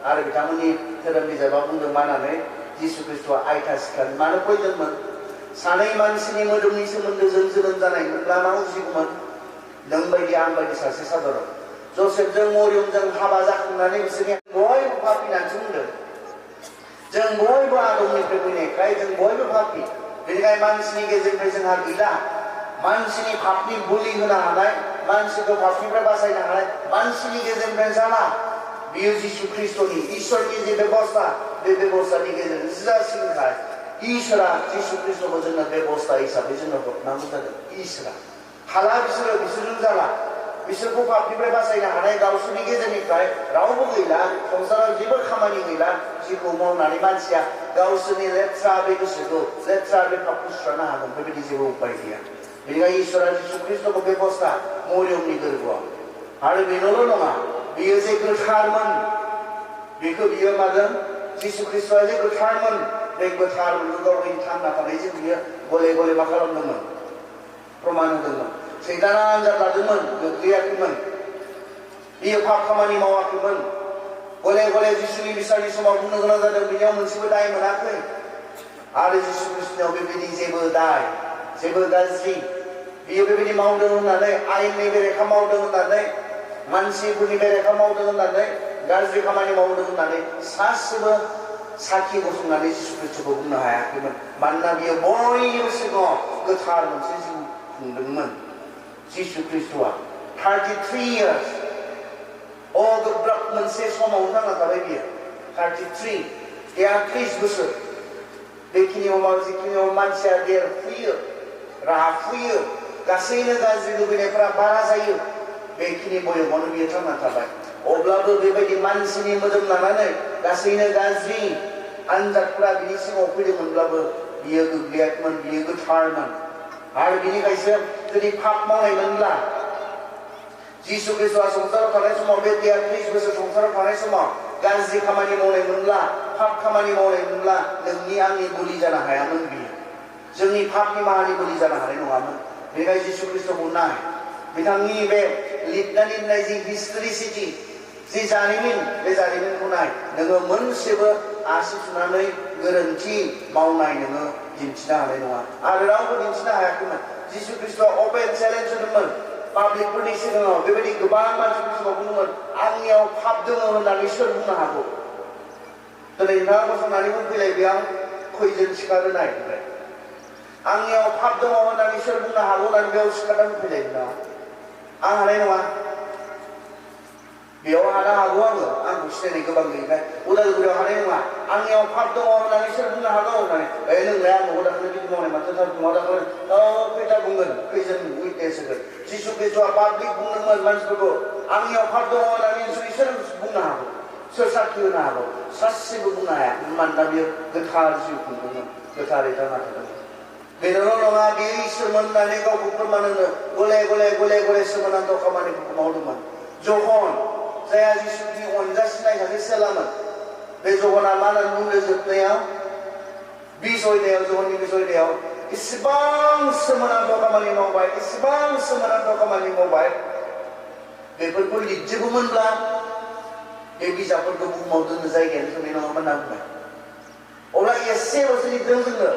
आरो बिथांमोननि धोरोम बिजाबा बुंदों मा होननानै जिसु ख्रिस्ट'आ आइथा सिख्लानि मानो फैदोंमोन सानै मानसिनि मोदोमनि सोमोन्दोजों जोनोम जानायमोनब्ला मा उजिगौमोन नों बायदि आं बायदि सासे साधारन जसेफजों मरियमजों हाबा जाखांनानै बिसोरनि बयबो पापि होननानैसो बुंदों जों बयबो आदमनिफ्राय फैनायखाय जों बयबो पापि बेनिखायनो मानसिनि गेजेरनिफ्राय जोंहा गैला मानसिनि पापनि बोलि होनो हानाय मानसिखौ पापनिफ्राय बासायनो हानाय मानसिनि गेजेरनिफ्राय जाला बियो जिसु ख्रिस्ट'नि इसोरनि जे बेबस्था बे बेबस्थानि गेजेरजों जासिगोनखाय इसोरा जिसु ख्रिस्ट'खौ जोंनो बेबस्था हिसाबै जोंनो हरनांगौ जादों इसोरा हाला बिसोरजों जाला बिसोरखौ पापनिफ्राय बासायनो हानाय गावसोरनि गेजेरनिफ्राय रावबो गैला संसाराव जेबो खामानि गैला जिखौ मावनानै मानसिया गावसोरनि लेथ्रा बे गोसोखौ लेथ्रा बे पापखौ सुस्रांनो हागोन बेबायदि जेबो उपाय गैया बेनिखायनो इसोरा जिसु ख्रिस्ट'खौ बेबस्था मरियमनि गोरबोआव आरो बेनोल' नङा बियो जे गोथारमोन बेखौ बियो माजों जिसु ख्रिस्ट'आ जे गोथारमोन बे गोथार गावनि थांना थानायजों बियो गले गले मा खालामदोंमोन प्रमान होदोंमोन सैताना आनजाद लादोंमोन गोग्लैयाखैमोन बियो पाप खामानि मावाखैमोन गले गले जिसुनि बिसारनि समाव बुंनो गोनां जादों बिनियाव मोनसेबो दाय मोनाखै आरो जिसु ख्रिस्ट'नियाव बेबायदि जेबो दाय जेबो गाज्रि बियो बेबायदि मावदों होननानै आयेननि बेरेखा मावदों होननानै मानसिफोरनि बेरेखा मावदों होननानै गाज्रि खामानि मावदों होननानै सासेबो साखि गसंनानै जिसु ख्रिस्ट'खौ बुंनो हायाखैमोन मानोना बियो बयनिबो सिगाङाव गोथार मोनसे जिउ खुंदोंमोन जिसु ख्रिस्ट'आ 33 years गोब्राब मोनसे समाव थांना थाबाय बियो 33 बोसोर बेखिनियाव मानसिया देरफुयो राफुयो गासैनो गाज्रि लुबैनायफोरा बारा जायो बेखिनि बयमावनो बियो थांना थाबाय अब्लाबो बेबायदि मानसिनि मोदोम लानानै गासैनो गाज्रि आनजादफोरा बिनि सिगाङाव फैदोंमोनब्लाबो बियो गोग्लैयाखैमोन बियो गोथारमोन आरो बिनिखायसो जुदि पाप मावनायमोनब्ला जिसु ख्रिस्ट'आ संसाराव थानाय समाव बे 33 बोसोर संसाराव थानाय समाव गाज्रि खामानि मावनायमोनब्ला पाप खामानि मावनायमोनब्ला नोंनि आंनि बोलि जानो हायामोन बियो जोंनि पापनि माहानि बोलि जानो हानाय नङामोन बेनिखायनो जिसु ख्रिस्ट'खौ नाय बिथांनि बे लिरनानै दोननाय जि हिस्ट'रिसिटि जि जारिमिन बे जारिमिनखौ नाय नोङो मोनसेबो आसि थुनानै गोरोन्थि मावनाय नोङो दिन्थिनो हानाय नङा आरो रावबो दिन्थिनो हायाखैमोन जिसु ख्रिस्ट'आ अपेन चेलेन्ज होदोंमोन पाब्लिकफोरनि सिगाङाव बेबायदि गोबां मानसिफोरनि सिगाङाव बुंदोंमोन आंनियाव पाप दङ होननानै सोर बुंनो हागौ दिनै नोंथाङा गसंनानै बुंफैलाय बेयाव खैजोन सिखारो नायबाय आंनियाव पाप दङ होननानै सोर बुंनो हागौ होननानै बेयाव सिखारनानै बुंफैलाय नोंथाङा आं हानाय नङा बेयाव हानो हागौ आंखौ सिनायनाय गोबां गैयैखाय उदालगुरियाव हानाय नङा आंनियाव पाप दङ होननानै सोर बुंनो हागौ होननानै नोंलाय आं न'आव दाखालि बिदि मावनाय माथो सार न'आव दाखालि खैथा बुंगोन खैजोन उइटनेस होगोन जिसु ख्रिस्ट'आ पाब्लिक बुंदोंमोन मानसिफोरखौ आंनियाव पाप दङ होननानै जुदि सोर बुंनो हागौ सोर साखि होनो हागौ सासेबो बुंनो हाया मानोना बियो गोथार जिउ खुंदोंमोन गोथारै थांना थादोंमोन बेल' नङा बियो इसोरमोन होननानै गावखौ फोरमान होनो गले सोमोनांथाव खामानिफोरखौ मावदोंमोन जहन जायहा जिसुनि अनजासिनाय सासे सेलामोन बे जहना मा होननानै बुंदों जोबनायाव जहननि बिसयदायाव इसेबां सोमोनांथाव खामानि मावबाय इसेबां सोमोनांथाव खामानि मावबाय बेफोरखौ लिरजोबोमोनब्ला बे बिजाबफोरखौ बुहुमाव दोननो जायगायानो थोनाय नङामोन होनना बुंबाय अब्ला एसेल'सो लिरदों जोङो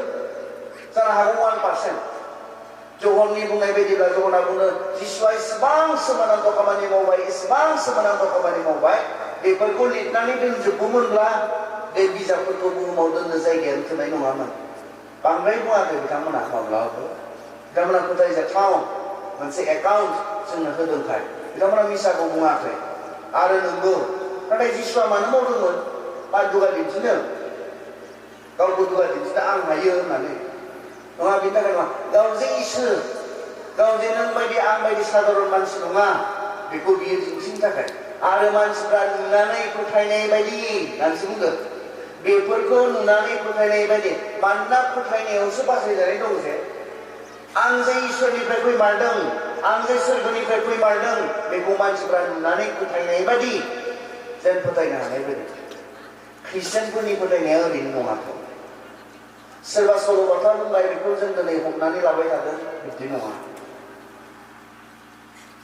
जानो हागौ 1% जहननि बुंनाय बायदिब्ला जहना बुङो जिसुआ इसेबां सोमोनांथाव खामानि मावबाय इसेबां सोमोनांथाव खामानि मावबाय बेफोरखौ लिरनानै दोनजोबोमोनब्ला बे बिजाबफोरखौ बुहुमाव दोननो जायगायानो थोनाय नङामोन बांद्राय बुङाखै बिथांमोना माब्लाबाबो बिथांमोना फोथायजाथाव मोनसे एकाउन्ट जोंनो होदोंखाय बिथांमोना मिसाखौ बुङाखै आरो नंगौ नाथाय जिसुआ मानो मावदोंमोन मा दुगा दिन्थिनो गावखौ दुगा दिन्थिनो आं हायो होननानै नङा बिनि थाखाय नङा गाव जे इसोर गाव जे नों बायदि आं बायदि साधारन मानसि नङा बेखौ बियो दिन्थिनो थाखाय आरो मानसिफ्रा नुनानै फोथायनाय बायदि होननानैसो बुंदों बेफोरखौ नुनानै फोथायनाय बायदि मानोना फोथायनायावसो बासायजानाय दं जे आं जे इसोरनिफ्राय फैमारदों आं जे सोरगोनिफ्राय फैमारदों बेखौ मानसिफ्रा नुनानै फोथायनाय बायदि जेन फोथायनो हानाय बायदि ख्रिस्टियानफोरनि फोथायनाया ओरैनो नङाथ' सोरबा सल'बाथा बुंबाय बेखौ जों दिनै हमनानै लाबाय थादों बिदि नङा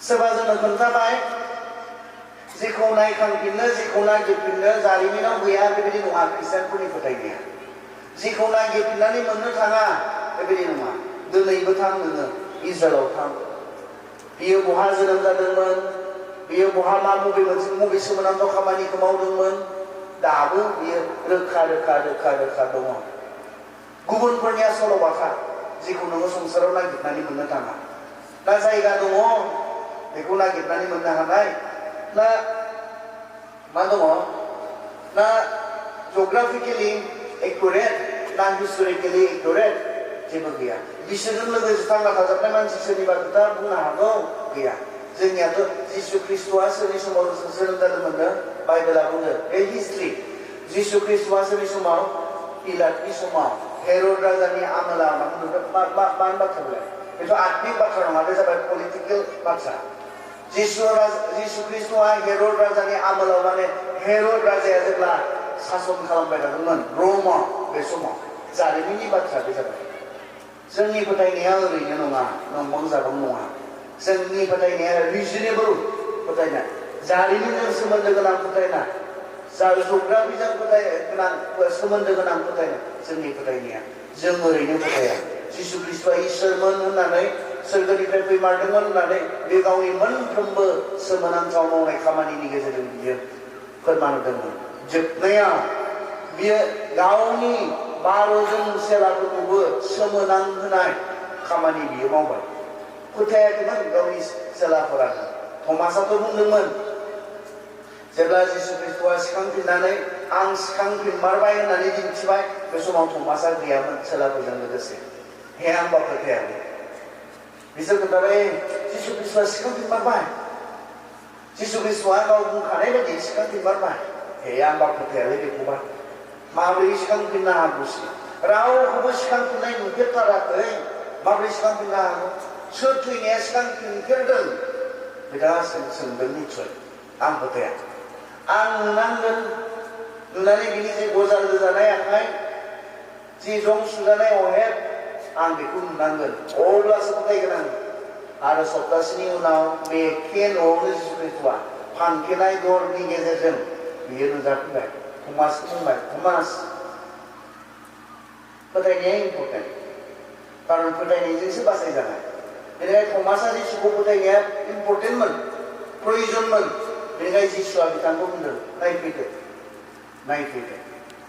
सोरबा जोंनो खोन्थाबाय जेखौ नायखांफिननो जेखौ नागिरफिननो जारिमिनाव गैया बेबायदि नङा ख्रिस्टियानफोरनि फोथायनाया जेखौ नागिरफिननानै मोननो थाङा बेबायदि नङा दिनैबो थां नोङो इज्राइलाव थां बियो बहा जोनोम जादोंमोन बियो बहा मा बबे सोमोनांथाव खामानिखौ मावदोंमोन दाबो बियो रोखा दङ गुबुनफोरनिया सल'बाथा जेखौ नोङो संसाराव नागिरनानै मोननो थाङा ना जायगा दङ बेखौ नागिरनानै मोननो हानाय ना मा दङ ना जिअग्राफिकेलि एक्युरेट ना हिस्टरिकेलि एक्युरेट जेबो गैया बिसोरजों लोगोसे थांना थाजाबनाय मानसि सोरनिबा खोथा बुंनो हागौ गैया जोंनियाथ' जिसु ख्रिस्ट'आ सोरनि समाव जोनोम जादोंमोननो बाइबेला बुङो बे हिस्ट्रि जिसु ख्रिस्ट'आ सोरनि समाव पिलाटनि समाव हेरड राजानि आमोला मानो बाथ्रा बेलाय बेथ' आत्मिक बाथ्रा नङा बे जाबाय पलिटिकेल बाथ्रा जिसु ख्रिस्ट'आ हेरड राजानि आमोलाव माने हेरड राजाया जेब्ला सासन खालामबाय थादोंमोन रमाव बे समाव जारिमिननि बाथ्रा बे जाबाय जोंनि फोथायनाया ओरैनो नङा नंबां जाबां नङा जोंनि फोथायनाया रिजनेबल फोथायनाय जारिमिनजों सोमोन्दो गोनां फोथायनाय जिअग्राफिजों सोमोन्दो गोनां फोथायनाय जोंनि फोथायनाया जों ओरैनो फोथाया जिसु ख्रिस्ट'आ इसोरमोन होननानै सोरगोनिफ्राय फैमारदोंमोन होननानै बे गावनि मोनफ्रोमबो सोमोनांथाव मावनाय खामानिनि गेजेरजों बियो फोरमान होदोंमोन जोबनायाव बियो गावनि 12 जन सेलाफोरखौबो सोमोनांहोनाय खामानि बियो मावबाय फोथायाखैमोन गावनि सेलाफोरानो थमासाथ' बुंदोंमोन जेब्ला जिसु ख्रिस्ट'आ सिखांफिननानै आं सिखांफिनमारबाय होननानै दिन्थिबाय बे समाव थमासा गैयामोन सेलाफोरजों लोगोसे हे आंबा फोथायाखै बिसोर खोन्थाबाय जिसु ख्रिस्ट'आ सिखांफिनमारबाय जिसु ख्रिस्ट'आ गाव बुंखानाय बायदि सिखांफिनमारबाय हे आंबा फोथायालै बेखौबा माबोरै सिखांफिननो हागौसै रावखौबो सिखांफिननाय नुफेरथाराखै माबोरै सिखांफिननो हागौ सोर थैनाया सिखांफिनफेरदों बिथाङा सोंदों निस्सय आं फोथाया आं नुनांगोन नुनानै बिनि जे गजार होजानाय आखाइ जि जं सुजानाय अहेब आं बेखौ नुनांगोन अब्लासो फोथायगोन आं आरो सप्तासेनि उनाव बे न'आवनो जिसु ख्रिस्ट'आ फांथेनाय दरनि गेजेरजों बियो नुजाफिनबाय थमासखौ बुंबाय थमास फोथायनाया इम्पर्टेन्ट खारन फोथायनायजोंसो बासायजानाय बेनिखायनो थमासआ जिसुखौ फोथायनाया इम्पर्टेन्टमोन प्रयोजनमोन बेनिखायनो जिसुआ बिथांखौ बुंदों नायफैदो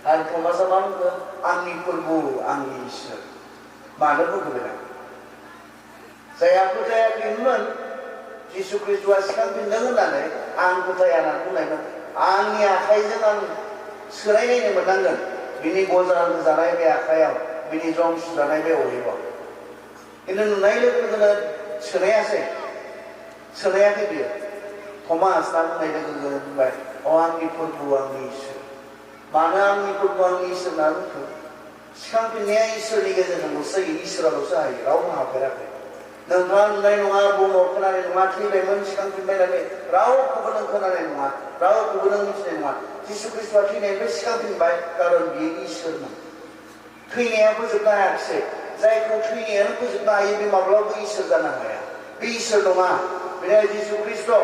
आरो थमासआ मा बुंदों आंनि प्रभु आंनि इसोर मानो बुंदों बेना जायहा फोथायाखैमोन जिसु ख्रिस्ट'आ सिखांफिनदों होननानै आं फोथाया होननानै बुंनायमोन आंनि आखाइजों आं सोनाय नायनो मोननांगोन बिनि गजार होजानाय बे आखाइयाव बिनि जं सुजानाय बे अहेबाव खिन्थु नुनाय लोगो लोगोनो सोनायाखै बियो थमासआ बुंनाय लोगो लोगो बुंबाय आंनि प्रभु आंनि इसोर मानो आंनि प्रभु आंनि इसोर होनना बुंखो सिखांफिननाया इसोरनि गेजेरजोंल'सो जायो इसोराल'सो हायो रावबो हाफेराखै नोंथाङा नुनाय नङा बुहुमाव खोनानाय नङा थैबायमोन सिखांफिनबाय होननानै रावखौबो नों खोनानाय नङा रावखौबो नों मिथिनाय नङा जिसु ख्रिस्ट'आ थैनायनिफ्राय सिखांफिनबाय कारन बियो इसोरमोन थैनाया फोजोबनो हायाखिसै जायखौ थैनायानो फोजोबनो हायो बे माब्लाबाबो इसोर जानो हाया बे इसोर नङा बेनिखायनो जिसु ख्रिस्ट'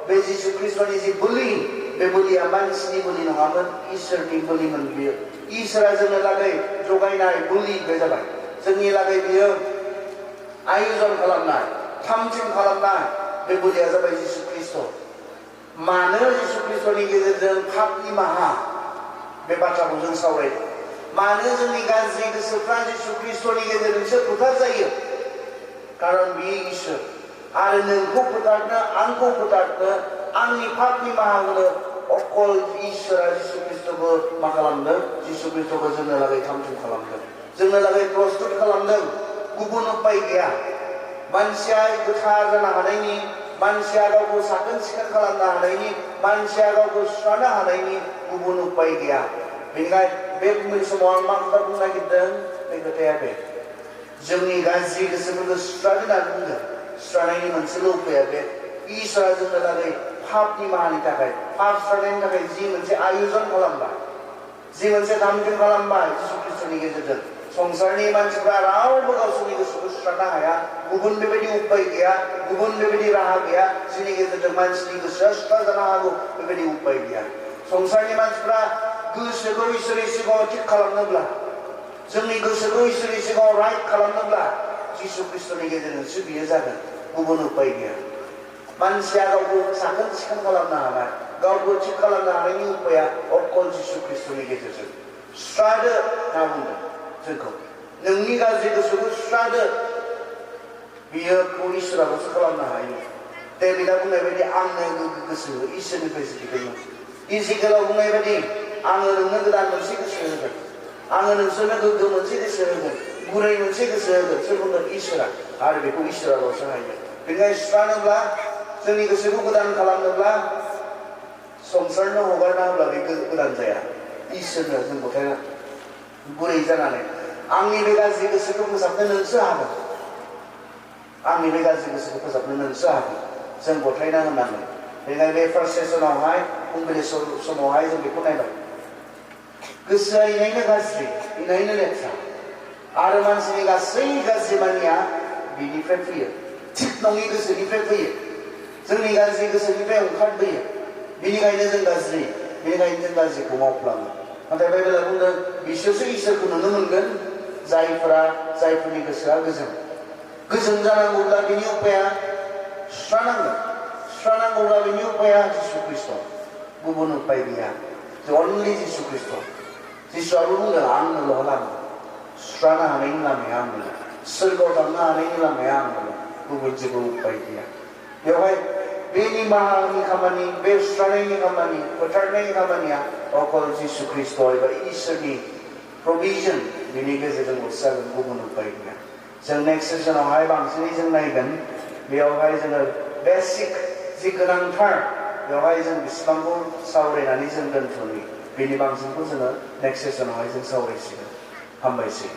बे जिसु ख्रिस्ट'नि जि बोलि बे बोलिया मानसिनि बोलि नङामोन इसोरनि बोलिमोन बियो इसोरा जोंनो लागै जगायनाय बोलि बे जाबाय जोंनि लागै बियो आयोजन खालामनाय थामथिम खालामनाय बे बोलिया जाबाय जिसु ख्रिस्ट' मानो जिसु ख्रिस्ट'नि गेजेरजों पाप निमाहा बे बाथ्राखौ जों सावरायदों मानो जोंनि गाज्रि गोसोफ्रा जिसु ख्रिस्ट'नि गेजेरजोंसो फोथार जायो कारन बियो इसोर आरो नोंखौ फोथारनो आंखौ फोथारनो आंनि पाप निमाहा होनो अकल इसोरा जिसु ख्रिस्ट'खौ मा खालामदों जिसु ख्रिस्ट'खौ जोंनो लागै थामथिम खालामदों जोंनो लागै प्रस्तुत खालामदों गुबुन उपाय गैया मानसिया गोथार जानो हानायनि मानसिया गावखौ साखोन सिखोन खालामनो हानायनि मानसिया गावखौ सुस्रानो हानायनि गुबुन उपाय गैया बेनिखायनो बे समाव आं मा खोथा बुंनो नागिरदों बे खोथाया बे जोंनि गाज्रि गोसोफोरखौ सुस्रानो होननानै बुंदों सुस्रानायनि मोनसेल' उपाया बे इसोरा जोंनो लागै पाप निमाहानि थाखाय पाप सुस्रानायनि थाखाय जि मोनसे आयोजन खालामबाय जि मोनसे थामथिम खालामबाय जिसु ख्रिस्ट'नि गेजेरजों संसारनि मानसिफ्रा रावबो गावसोरनि गोसोखौ सुस्रानो हाया गुबुन बेबायदि उपाय गैया गुबुन बेबायदि राहा गैया जिनि गेजेरजों मानसिनि गोसोआ सुस्रा जानो हागौ बेबायदि उपाय गैया संसारनि मानसिफ्रा गोसोखौ इसोरनि सिगाङाव थिग खालामनोब्ला जोंनि गोसोखौ इसोरनि सिगाङाव राइट खालामनोब्ला जिसु ख्रिस्ट'नि गेजेरजोंसो बियो जागोन गुबुन उपाय गैया मानसिया गावखौ साखोन सिखोन खालामनो हानाय गावखौ थिग खालामनो हानायनि उपाया अकल जिसु ख्रिस्ट'नि गेजेरजों सुस्रादो होनना बुंदों जोंखौ नोंनि गाज्रि गोसोखौ सुस्रादो बियो इसोराल'सो खालामनो हायो डेभिडआ बुंनाय बायदि आंनो गोग्गो गोसो इसोरनिफ्रायसो बिदोंमोन इजिकेलाव बुंनाय बायदि आङो नोंनो गोदान मोनसे गोसो होगोन आङो नोंसोरनो गोग्गो मोनसे गोसो होगोन गुरै मोनसे गोसो होगोन सोर बुंगोन इसोरा आरो बेखौ इसोराल'सो हायो बेनिखायनो सुस्रानोब्ला जोंनि गोसोखौ गोदान खालामनोब्ला संसारनो हगारना होब्ला बे गोदान जाया इसोरनो जों गथायना गुरै जानानै आंनि बे गाज्रि गोसोखौ फोसाबनो नोंसो हागोन आंनि बे गाज्रि गोसोखौ फोसाबनो नोंसो हागोन जों गथायना होनांगोन बेनिखायनो बे फार्स्ट सेसनावहाय फुंबिलि समावहाय जों बेखौ नायबाय गोसोआ इनायनो गाज्रि इनायनो लेथ्रा आरो मानसिनि गासै गाज्रि मानिया बिनिफ्राय फैयो थिग नङि गोसोनिफ्राय फैयो जोंनि गाज्रि गोसोनिफ्राय ओंखारबोयो बिनिखायनो जों गाज्रिखौ मावफ्लाङो नाथाय बाइबेला बुंदों बिसोरसो इसोरखौ नुनो मोनगोन जायफोरनि गोसोआ गोजोन जानांगौब्ला बिनि उपाया सुस्रानांगौब्ला बिनि उपाया जिसु ख्रिस्ट' गुबुन उपाय गैया अनलि जिसु ख्रिस्ट' जिसुआबो बुंदों आंनोल' लामा सुस्रानो हानायनि लामाया आंनो सोरगोआव थांनो हानायनि लामाया आंनो गुबुन जेबो उपाय गैया बेवहाय बे निमाहानि खामानि बे सुस्रानायनि खामानि फोथारनायनि खामानिया अकल जिसु ख्रिस्ट' एबा इसोरनि प्रभिजन बिनि गेजेरजोंल'सो जागोन गुबुन उपाय गैया जों नेक्स्ट सेसनावहाय बांसिनै जों नायगोन बेयावहाय जोङो बेसिक जि गोनांथार बेवहाय जों बेसेबांखौ सावरायनानै जों दोनथ'नि बेनि बांसिनखौ जोङो नेक्स्ट सेसनावहाय जों सावरायसिगोन हामबायसै